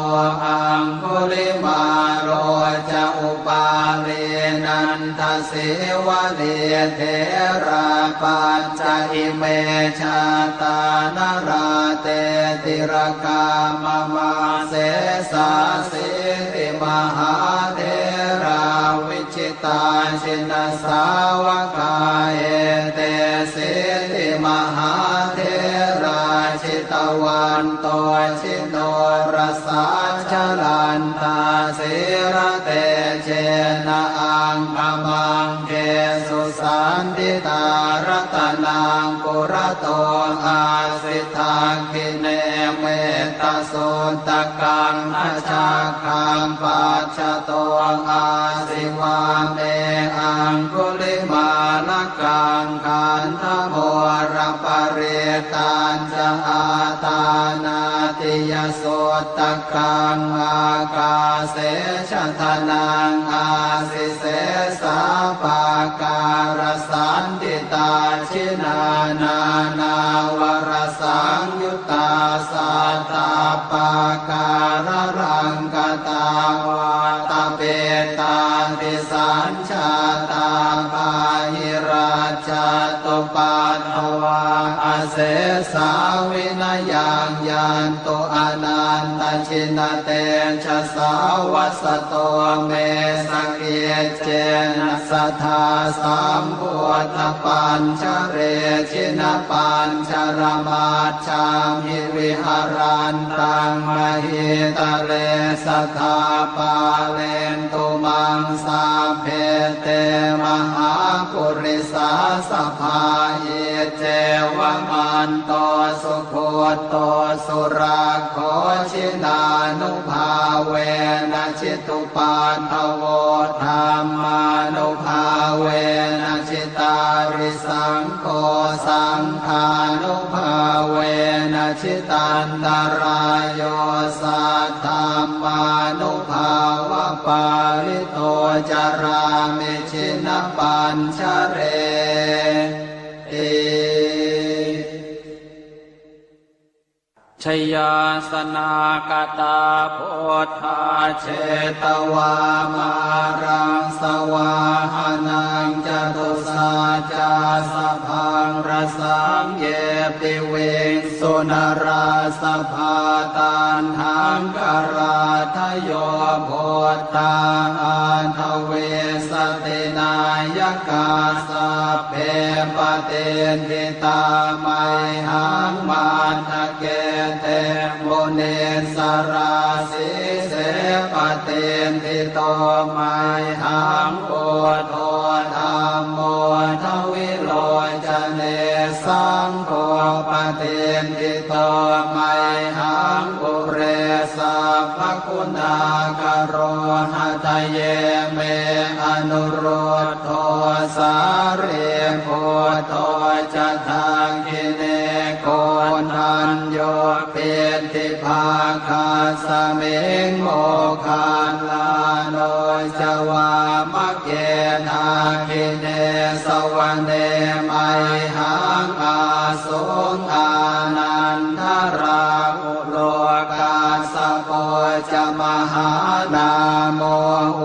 aṅgulimālo ca upālī nanda sīvalī therā pañca ime jātā nalāṭe tilakā mama. Sesāsīti mahātherā vijitā jinasāvakā etesīti mahātherā jitavanto ji norasā jalantā sīlatejena aṅgamaṅgesu saṇṭhitā. Ratanaṃ purato āsi dakkhiṇe mettasuttakaṃ dhajaggaṃ pacchato āsi vāme aṅgulimālakaṃ. Khandhamoraparittañ ca āṭānāṭiyasuttakaṃ ākāse chadanaṃ āsi sesā pākārasaṇṭhitā. Jinā nānāvarasaṃyuttā sattappākāralaṅkatā vātapittādisañ jātā bāhirajjhattupaddavā asesā vinayaṃ yantu anantajinatejasā. Vasato me sakiccena sadā sambuddhapañjare jinapañjaramaj jhamhi viharantaṃ mahītale sadā pālentu maṃ sabbe te mahā purisāsabhā. Iccevamanto sugutto surakkho jinānubhāvena jitupaddavo dhammānubhāvena jitārisaṅgho saṅghānubhāvena jitantarāyo saddhammānubhāvapālito carāmi jinapañjareti. Jayāsanākatā buddhā jetvā māraṃ savāhanaṃ catusaccāsabhaṃ rasaṃ ye piviṃsu narāsabhā. Taṇhaṅkarādayo buddhā aṭṭhavīsati nāyakā sabbe patiṭṭhi tā mayhaṃ matthake te munissarā. Sīse patiṭṭhito mayhaṃ buddho dhammo dvilocane saṅgho patiṭṭhito mayhaṃ ure sabbaguṇākaro. Hadaye me anurud dho sārīputto ca dakkhiṇe koṇḍañño piṭṭhibhāgasmiṃ moggallāno ca vāmake. Dakkhiṇe savane mayhaṃ āsuṃ ānandarāhu lo kassapo ca mahānāmo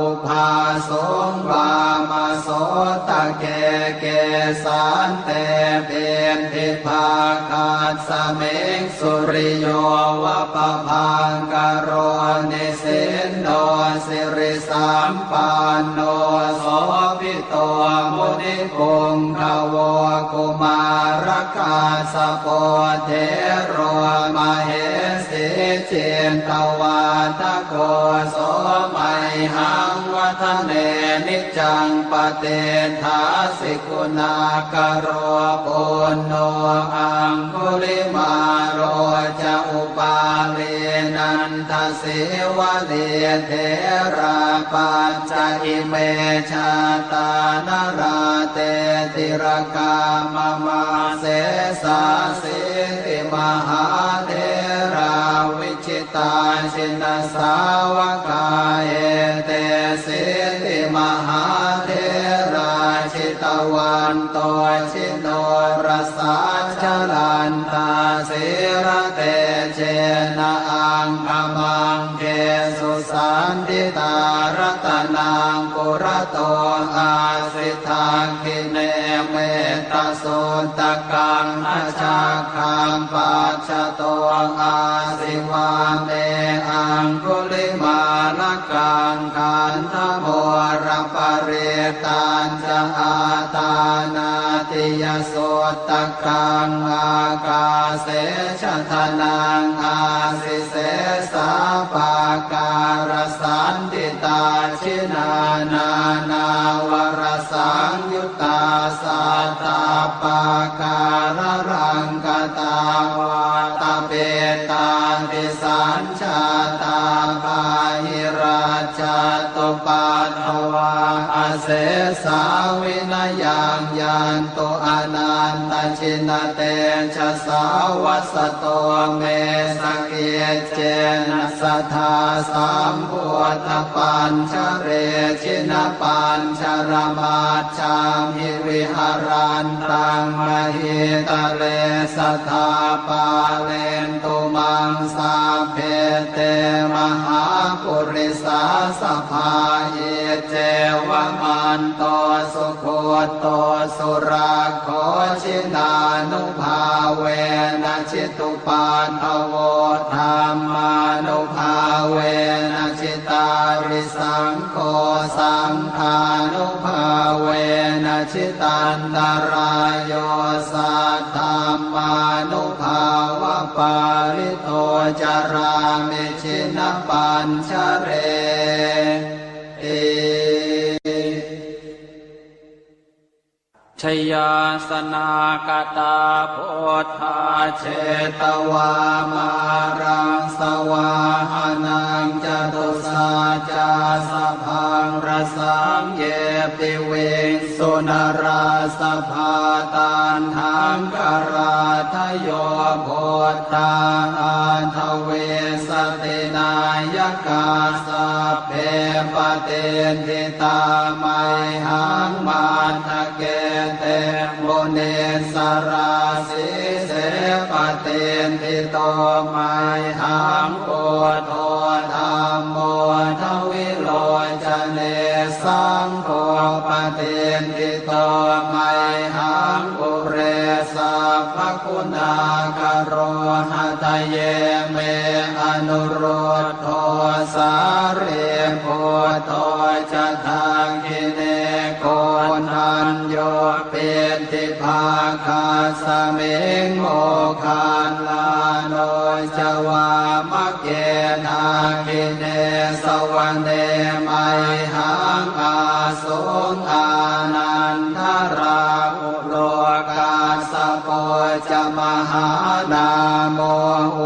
ubhāsuṃ vāmasotake. Kesante piṭṭhibhāgasmiṃ suriyo va pabhaṅkaro nisinno siri sampanno sobhito munipuṅgavo. Kumārakassapo thero mahesī cittavādako so mayhaṃ vadane niccaṃ patiṭṭhāsi guṇākaro. Puṇṇo aṅgulimālo ca upālī nanda sīvalī therā pañca ime jātā nalāṭe tilakā mama. Sesāsīti mahātherā vijitā jinasāvakā etesīti mahātherā jitavanto ji norasā jalantā sīlatejena aṅgamaṅgesu saṇṭhitā. Ratanaṃ purato āsi dakkhiṇe mettasuttakaṃ dhajaggaṃ pacchato āsi vāme aṅgulimālakaṃ. Khandhamoraparittañ ca āṭānāṭiyasuttakaṃ ākāse chadanaṃ āsi sesā pākārasaṇṭhitā. Jinā nānāvarasaṃyuttā sattappākāralaṅkatā vātapittādisañ jātā bāhirajjhattupaddavā asesā vinayaṃ yantu anantajinatejasā. Vasato me sakiccena sadā sambuddhapañjare jinapañjaramaj jhamhi viharantaṃ mahītale sadā pālentu maṃ sabbe te mahāpurisāsabhā. Iccevamanto sugutto surakkho jinānubhāvena jitu paddavo dhammānubhāvena jitārisaṅgho saṅghānubhāvena jitantarāyo saddhammānubhāvapālito carāmi jinapañjareti. Jayāsanāgatā buddhā jetvā māraṃ savāhanaṃ, catusaccāsabhaṃ rasaṃ ye piviṃsu narāsabhā. Taṇhaṅkarādayo buddhā aṭṭhavīsati nāyakā, sabbe patiṭṭhi tā mayhaṃ matthake te munissarā. Sīse patiṭṭhito mayhaṃ buddho dhammo dvilocane, saṅgho patiṭṭhito mayhaṃ ure sabbaguṇākaro. Hadaye me anurud dho sārīputto ca dakkhiṇe, koṇḍañño piṭṭhibhāgasmiṃ moggallāno ca vāmake. Dakkhiṇe savane mayhaṃ āsuṃ ānandarāhu lo, kassapo ca mahānāmo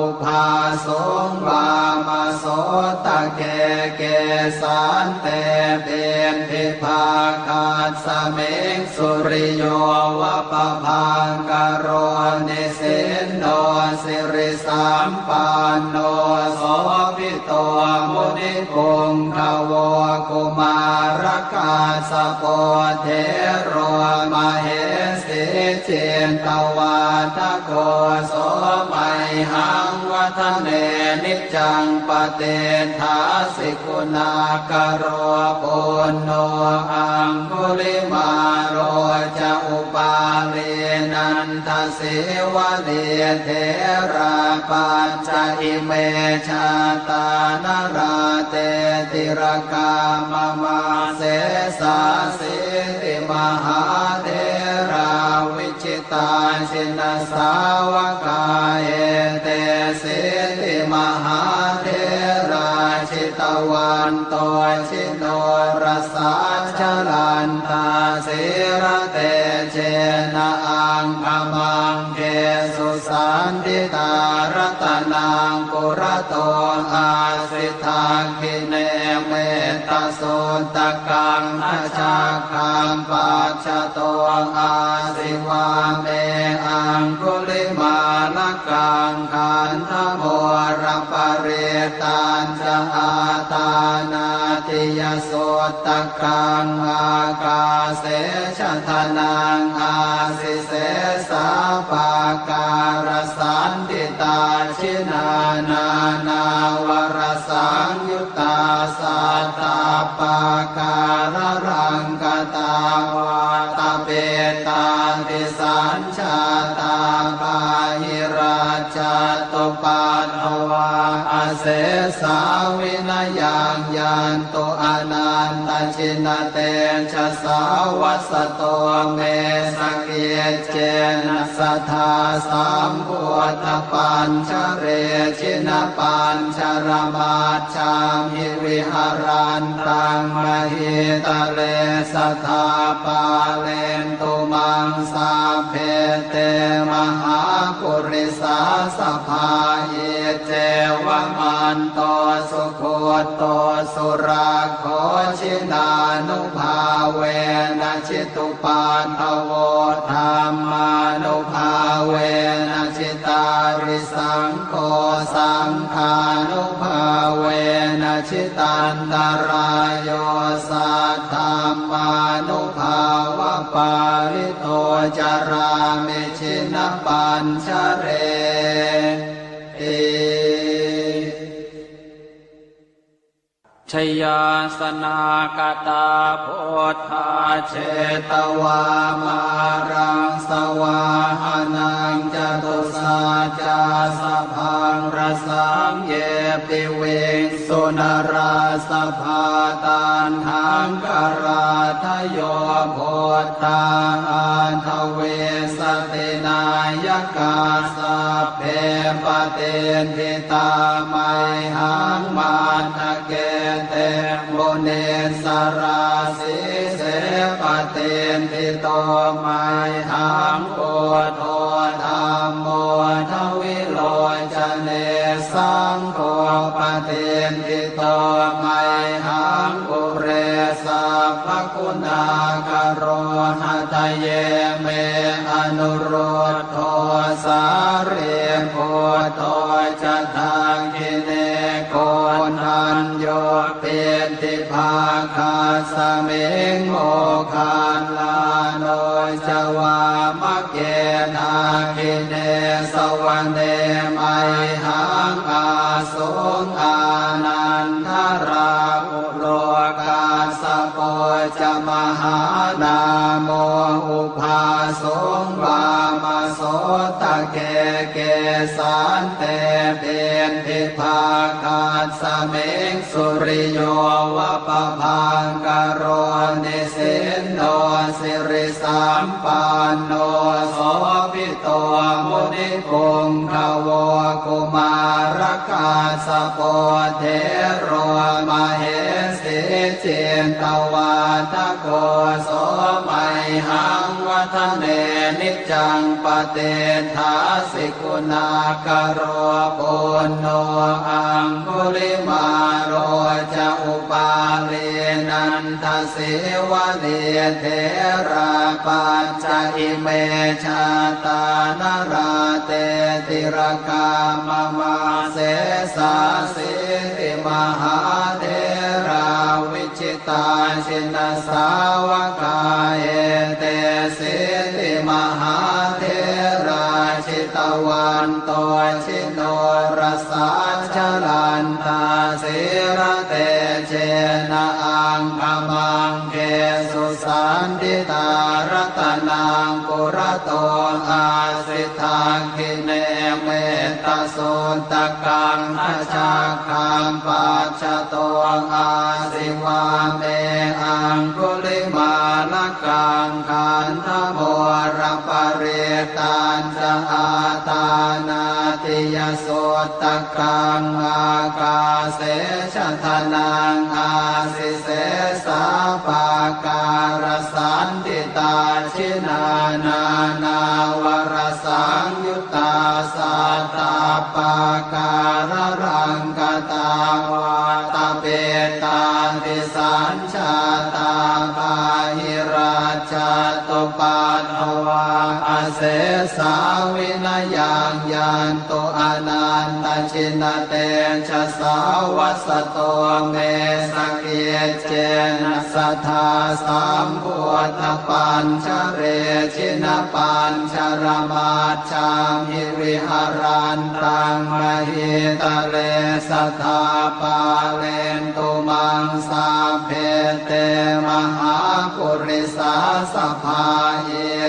ubhāsuṃ vāmasotake. Kesante piṭṭhibhāgasmiṃ suriyo va pabhaṅkaro, nisinno sirisampanno sobhi to munipuṅgavo. Kumārakassapo thero mahesī cittavādako, so mayhaṃ vadane niccaṃ patiṭṭhāsi guṇākaro. Puṇṇo aṅgulimālo ca upālī nanda sīvalī, therā pañca ime jātā nalāṭe tilakā mama. Sesāsīti mahātherā vijitā jinasāvakā, etesīti mahātherā jitavanto ji norasā, jalantā sīlatejena aṅgamaṅgesu saṇṭhitā. Ratanaṃ purato āsi dakkhiṇe mettasuttakaṃ, dhajaggaṃ pacchato āsi vāme aṅgulimālakaṃ. Khandhamoraparittañ ca āṭānāṭiyasuttakaṃ, ākāse chadanaṃ āsi sesā pākārasaṇṭhitā. Jinā nānāvarasaṃyuttā sattappākāralaṅkatā, vātapittādisañ jātā bāhirajjhattupaddavā, asesā vinayaṃ yantu anantajinatejasā. Vasato me sakiccena sadā sambuddhapañjare, jinapañjaramaj jhamhi viharantaṃ mahītale, sadā pālentu maṃ sabbe te mahāpurisāsabhā. Iccevamanto sugutto surakkho, jinānubhāvena jitu paddavo, dhammānubhāvena jitārisaṅgho, saṅghānubhāvena jitantarāyo, saddhammānubhāvapālito carāmi jinapañjareti. Jayāsanāgatā buddhā jetvā māraṃ savāhanaṃ, catusaccāsabhaṃ rasaṃ ye piviṃsu narāsabhā. Taṇhaṅkarādayo buddhā aṭṭhavīsati nāyakā, sabbe patiṭṭhi tā mayhaṃ matthake te munissarā. Sīse patiṭṭhito mayhaṃ buddho dhammo dvilocane, saṅgho patiṭṭhito mayhaṃ ure sabbaguṇākaro. Hadaye me anurud dho sārīputto ca dakkhiṇe, koṇḍañño piṭṭhibhāgasmiṃ moggallāno ca vāmake. Dakkhiṇe savane mayhaṃ ā suṃ ānandarāhulo, kassapo ca mahānāmo ubhāsuṃ vāmasotake. Kesante piṭṭhibhāgasmiṃ suriyo va pabhaṅkaro, nisinno siri sampanno sobhito munipuṅgavo. Kumārakassapo thero mahesī cittavādako, so mayhaṃ vadane niccaṃ patiṭṭhāsi guṇākaro. Puṇṇo aṅgulimālo ca upālī nanda sīvalī, therā pañca ime jātā nalāṭe tilakā mama. Sesāsīti mahātherā vijitā jinasāvakā, etesīti mahātherā jitavanto ji norasā, jalantā sīlatejena aṅgamaṅgesu saṇṭhitā. Ratanaṃ purato āsi dakkhiṇe mettasuttakaṃ, dhajaggaṃ pacchato āsi vāme aṅgulimālakaṃ. Khandhamoraparittañ ca āṭānāṭiyasuttakaṃ, ākāse chadanaṃ āsi sesā pākārasaṇṭhitā. Jinā nānāvarasaṃyuttā sattappākāralaṅkatā, vātapittādisañ jātā bāhirajjhattupaddavā, asesā vinayaṃ yantu anantajinatejasā. Vasato me sakiccena sadā sambuddhapañjare, jinapañjaramaj jhamhi viharantaṃ mahītale, sadā pālentu maṃ sabbe te mahāpurisāsabhā.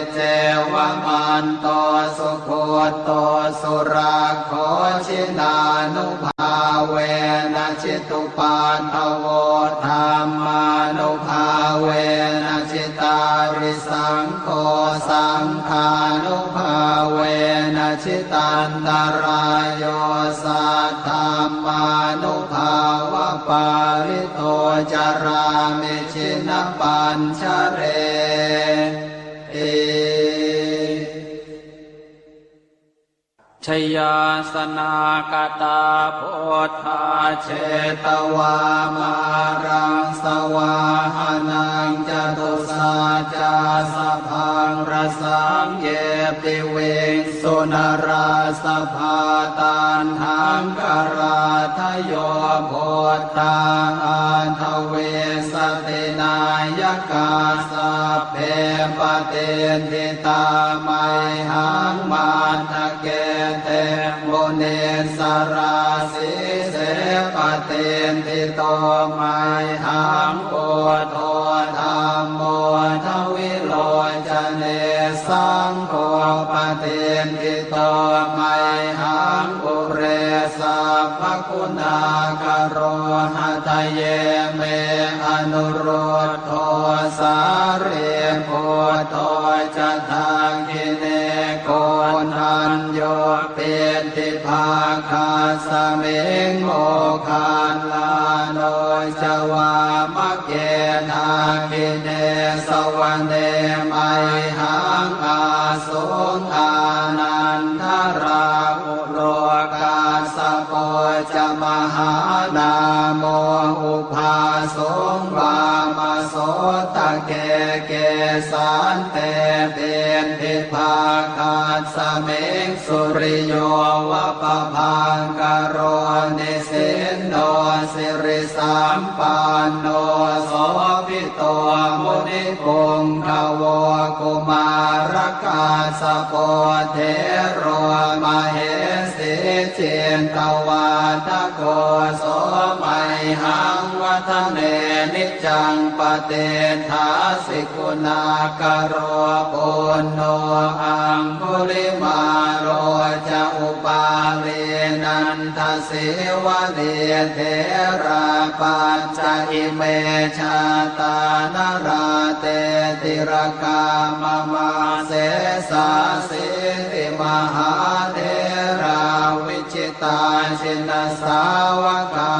Iccevamanto sugutto surakkho, jinānubhāvena jitu paddavo, dhammānubhāvena jitārisaṅgho, saṅghānubhāvena jitantarāyo, saddhammānubhāvapālito carāmi jinapañjareti. Jayāsanākatā buddhā jetvā māraṃ savāhanaṃ, catusaccāsabhaṃ rasaṃ ye piviṃsu narāsabhā. Taṇhaṅkarādayo buddhā aṭṭhavīsati nāyakā, sabbe patiṭṭhi tā mayhaṃ matthake te munissarā. Sīse patiṭṭhito mayhaṃ buddho dhammo dvilocane, saṅgho patiṭṭhito mayhaṃ ure sabbaguṇākaro. Hadaye me anurud dho sārīputto ca dakkhiṇe, koṇḍañño piṭṭhibhāgasmiṃ moggallāno ca vāmake. Dakkhiṇe savane mayhaṃ āsuṃ ānandarāhulo, kassapo ca mahānāmo ubhāsuṃ vāmasotake. Kesante piṭṭhibhāgasmiṃ suriyo va pabhaṅkaro, nisinno sirisampanno sobhi to munipuṅgavo. Kumārakassapo thero mahesī cittavādako, so mayhaṃ vadane niccaṃ patiṭṭhāsi guṇākaro. Puṇṇo aṅgulimālo ca upālī nanda sīvalī, therā pañca ime jātā nalāṭe tilakā mama. Sesāsīti mahātherā vijitā jinasāvakā,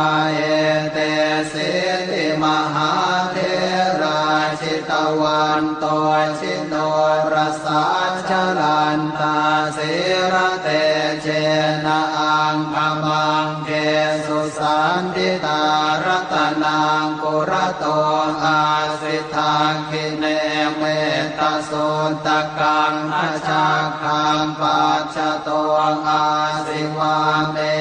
etesīti mahātherā jitavanto ji norasā, jalantā sīlatejena aṅgamaṅgesu saṇṭhitā. Ratanaṃ purato āsi dakkhiṇe mettasuttakaṃ, dhajaggaṃ pacchato āsi vāme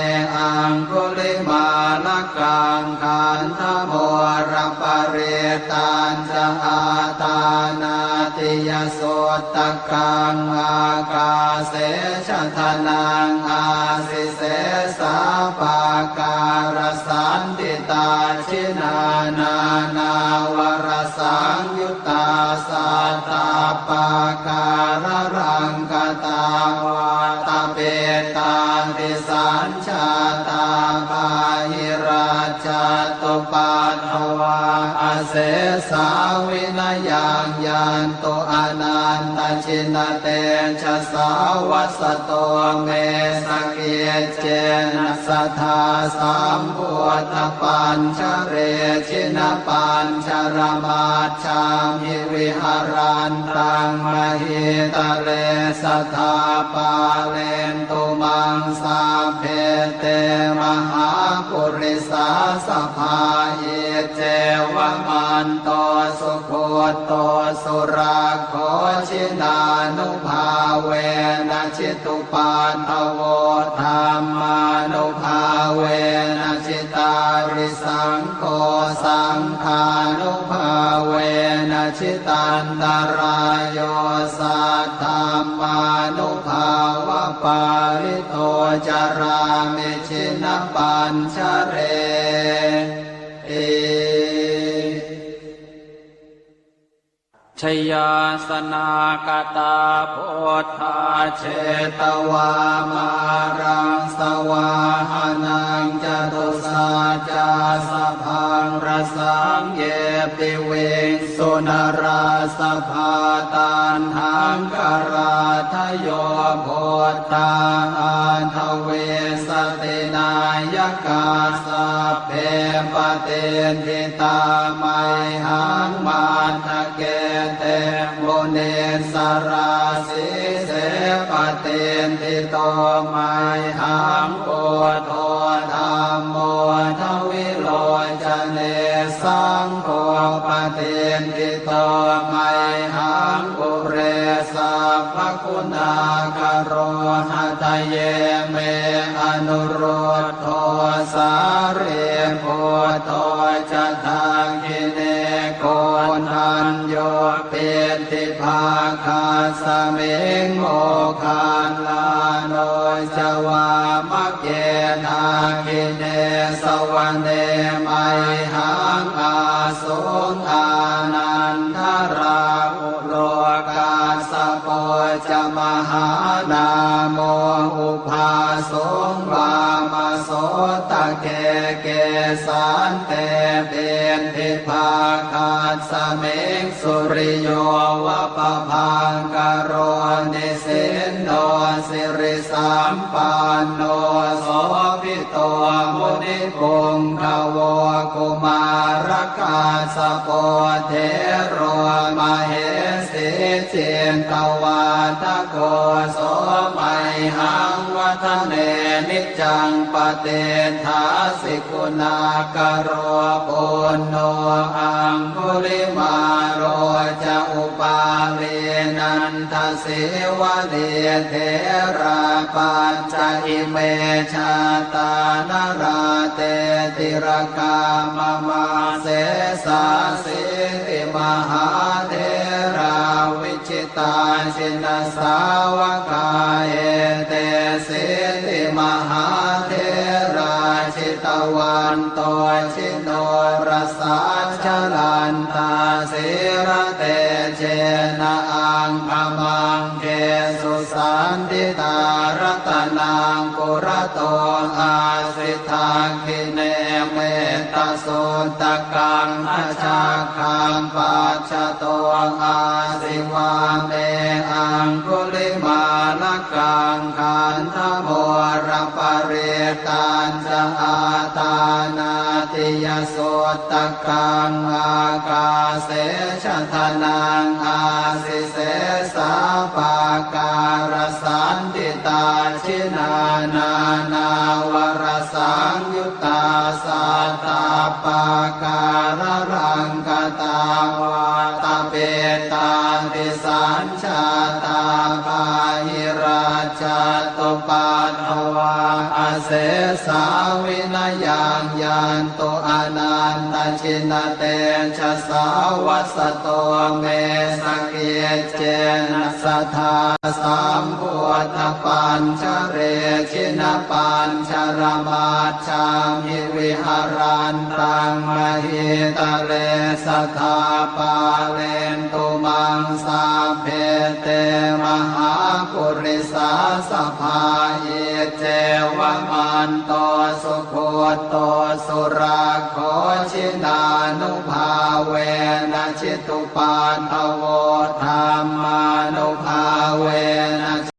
aṅgulimālakaṃ. Khandhamoraparittañ ca āṭānāṭiyasuttakaṃ, ākāse chadanaṃ āsi sesā pākārasaṇṭhitā. Jinā nānāvarasaṃyuttā sattappākāralaṅkatā, vātapittādisañ jātā bāhirajjhattupaddavā, asesā vinayaṃ yantu anantajinatejasā. Vasato me sakiccena sadā sambuddhapañjare, jinapañjaramaj jhamhi viharantaṃ mahītale, sadā pālentu maṃ sabbe te mahāpurisāsabhā. Iccevamanto sugutto surakkho, jinānubhāvena jitu paddavo, dhammānubhāvena jitārisaṅgho, saṅghānubhāvena jitantarāyo, saddhammānubhāvapālito carāmi jinapañjareti. Jayāsanākatā buddhā jetvā māraṃ savāhanaṃ, catusaccāsabhaṃ rasaṃ ye piviṃsu narāsabhā. Taṇhaṅkarādayo buddhā aṭṭhavīsati nāyakā, sabbe patiṭṭhi tā mayhaṃ matthake te munissarā. Sīse patiṭṭhito mayhaṃ buddho dhammo dvilocane, saṅgho patiṭṭhito mayhaṃ ure sabbaguṇākaro. Hadaye me anurud dho sārīputto ca dakkhiṇe, koṇḍañño piṭṭhibhāgasmiṃ moggallāno ca vāmake. Dakkhiṇe savane mayhaṃ āsuṃ ānandarāhu lo, kassapo ca mahānāmo ubhāsuṃ vāmasotake. Kesante piṭṭhibhāgasmiṃ suriyo va pabhaṅkaro, nisinno sirisampanno sobhi to munipuṅgavo. Kumārakassapo thero Vādako so mayhaṃ vadane niccaṃ patiṭṭhāsi guṇākaro. Puṇṇo aṅgulimālo ca upālī nandasīvalī, therā pañca ime jātā nalāṭe tilakā mama. Sesāsīti mahātherā vijitā jinasāvakā, etesīti mahātherā jitavanto jinorasā, jalantā sīlatejena aṅgamaṅgesu saṇṭhitā. Ratanaṃ purato āsi dakkhiṇe mettasuttakaṃ, dhajaggaṃ pacchato āsi vāme aṅgulimālakaṃ. Khandhamoraparittañca āṭānāṭiyasuttakaṃ, ākāse chadanaṃ āsi sesā pākārasaṇṭhitā. Jinā nānāvarasaṃyuttā sattappākāralaṅkatā, vātapittādisañjātā bāhirajjhattupaddavā, asesā vinayaṃ yantu anantajinatejasā. Vasato me sakiccena sadā sambuddhapañjare, jinapañjaramaj jhamhi viharantaṃ mahītale, sadā pālentu maṃ sabbe te mahāpurisāsabhā. Iccevamanto sugutto surakkho, jinānubhāvena jitupaddavo, dhamma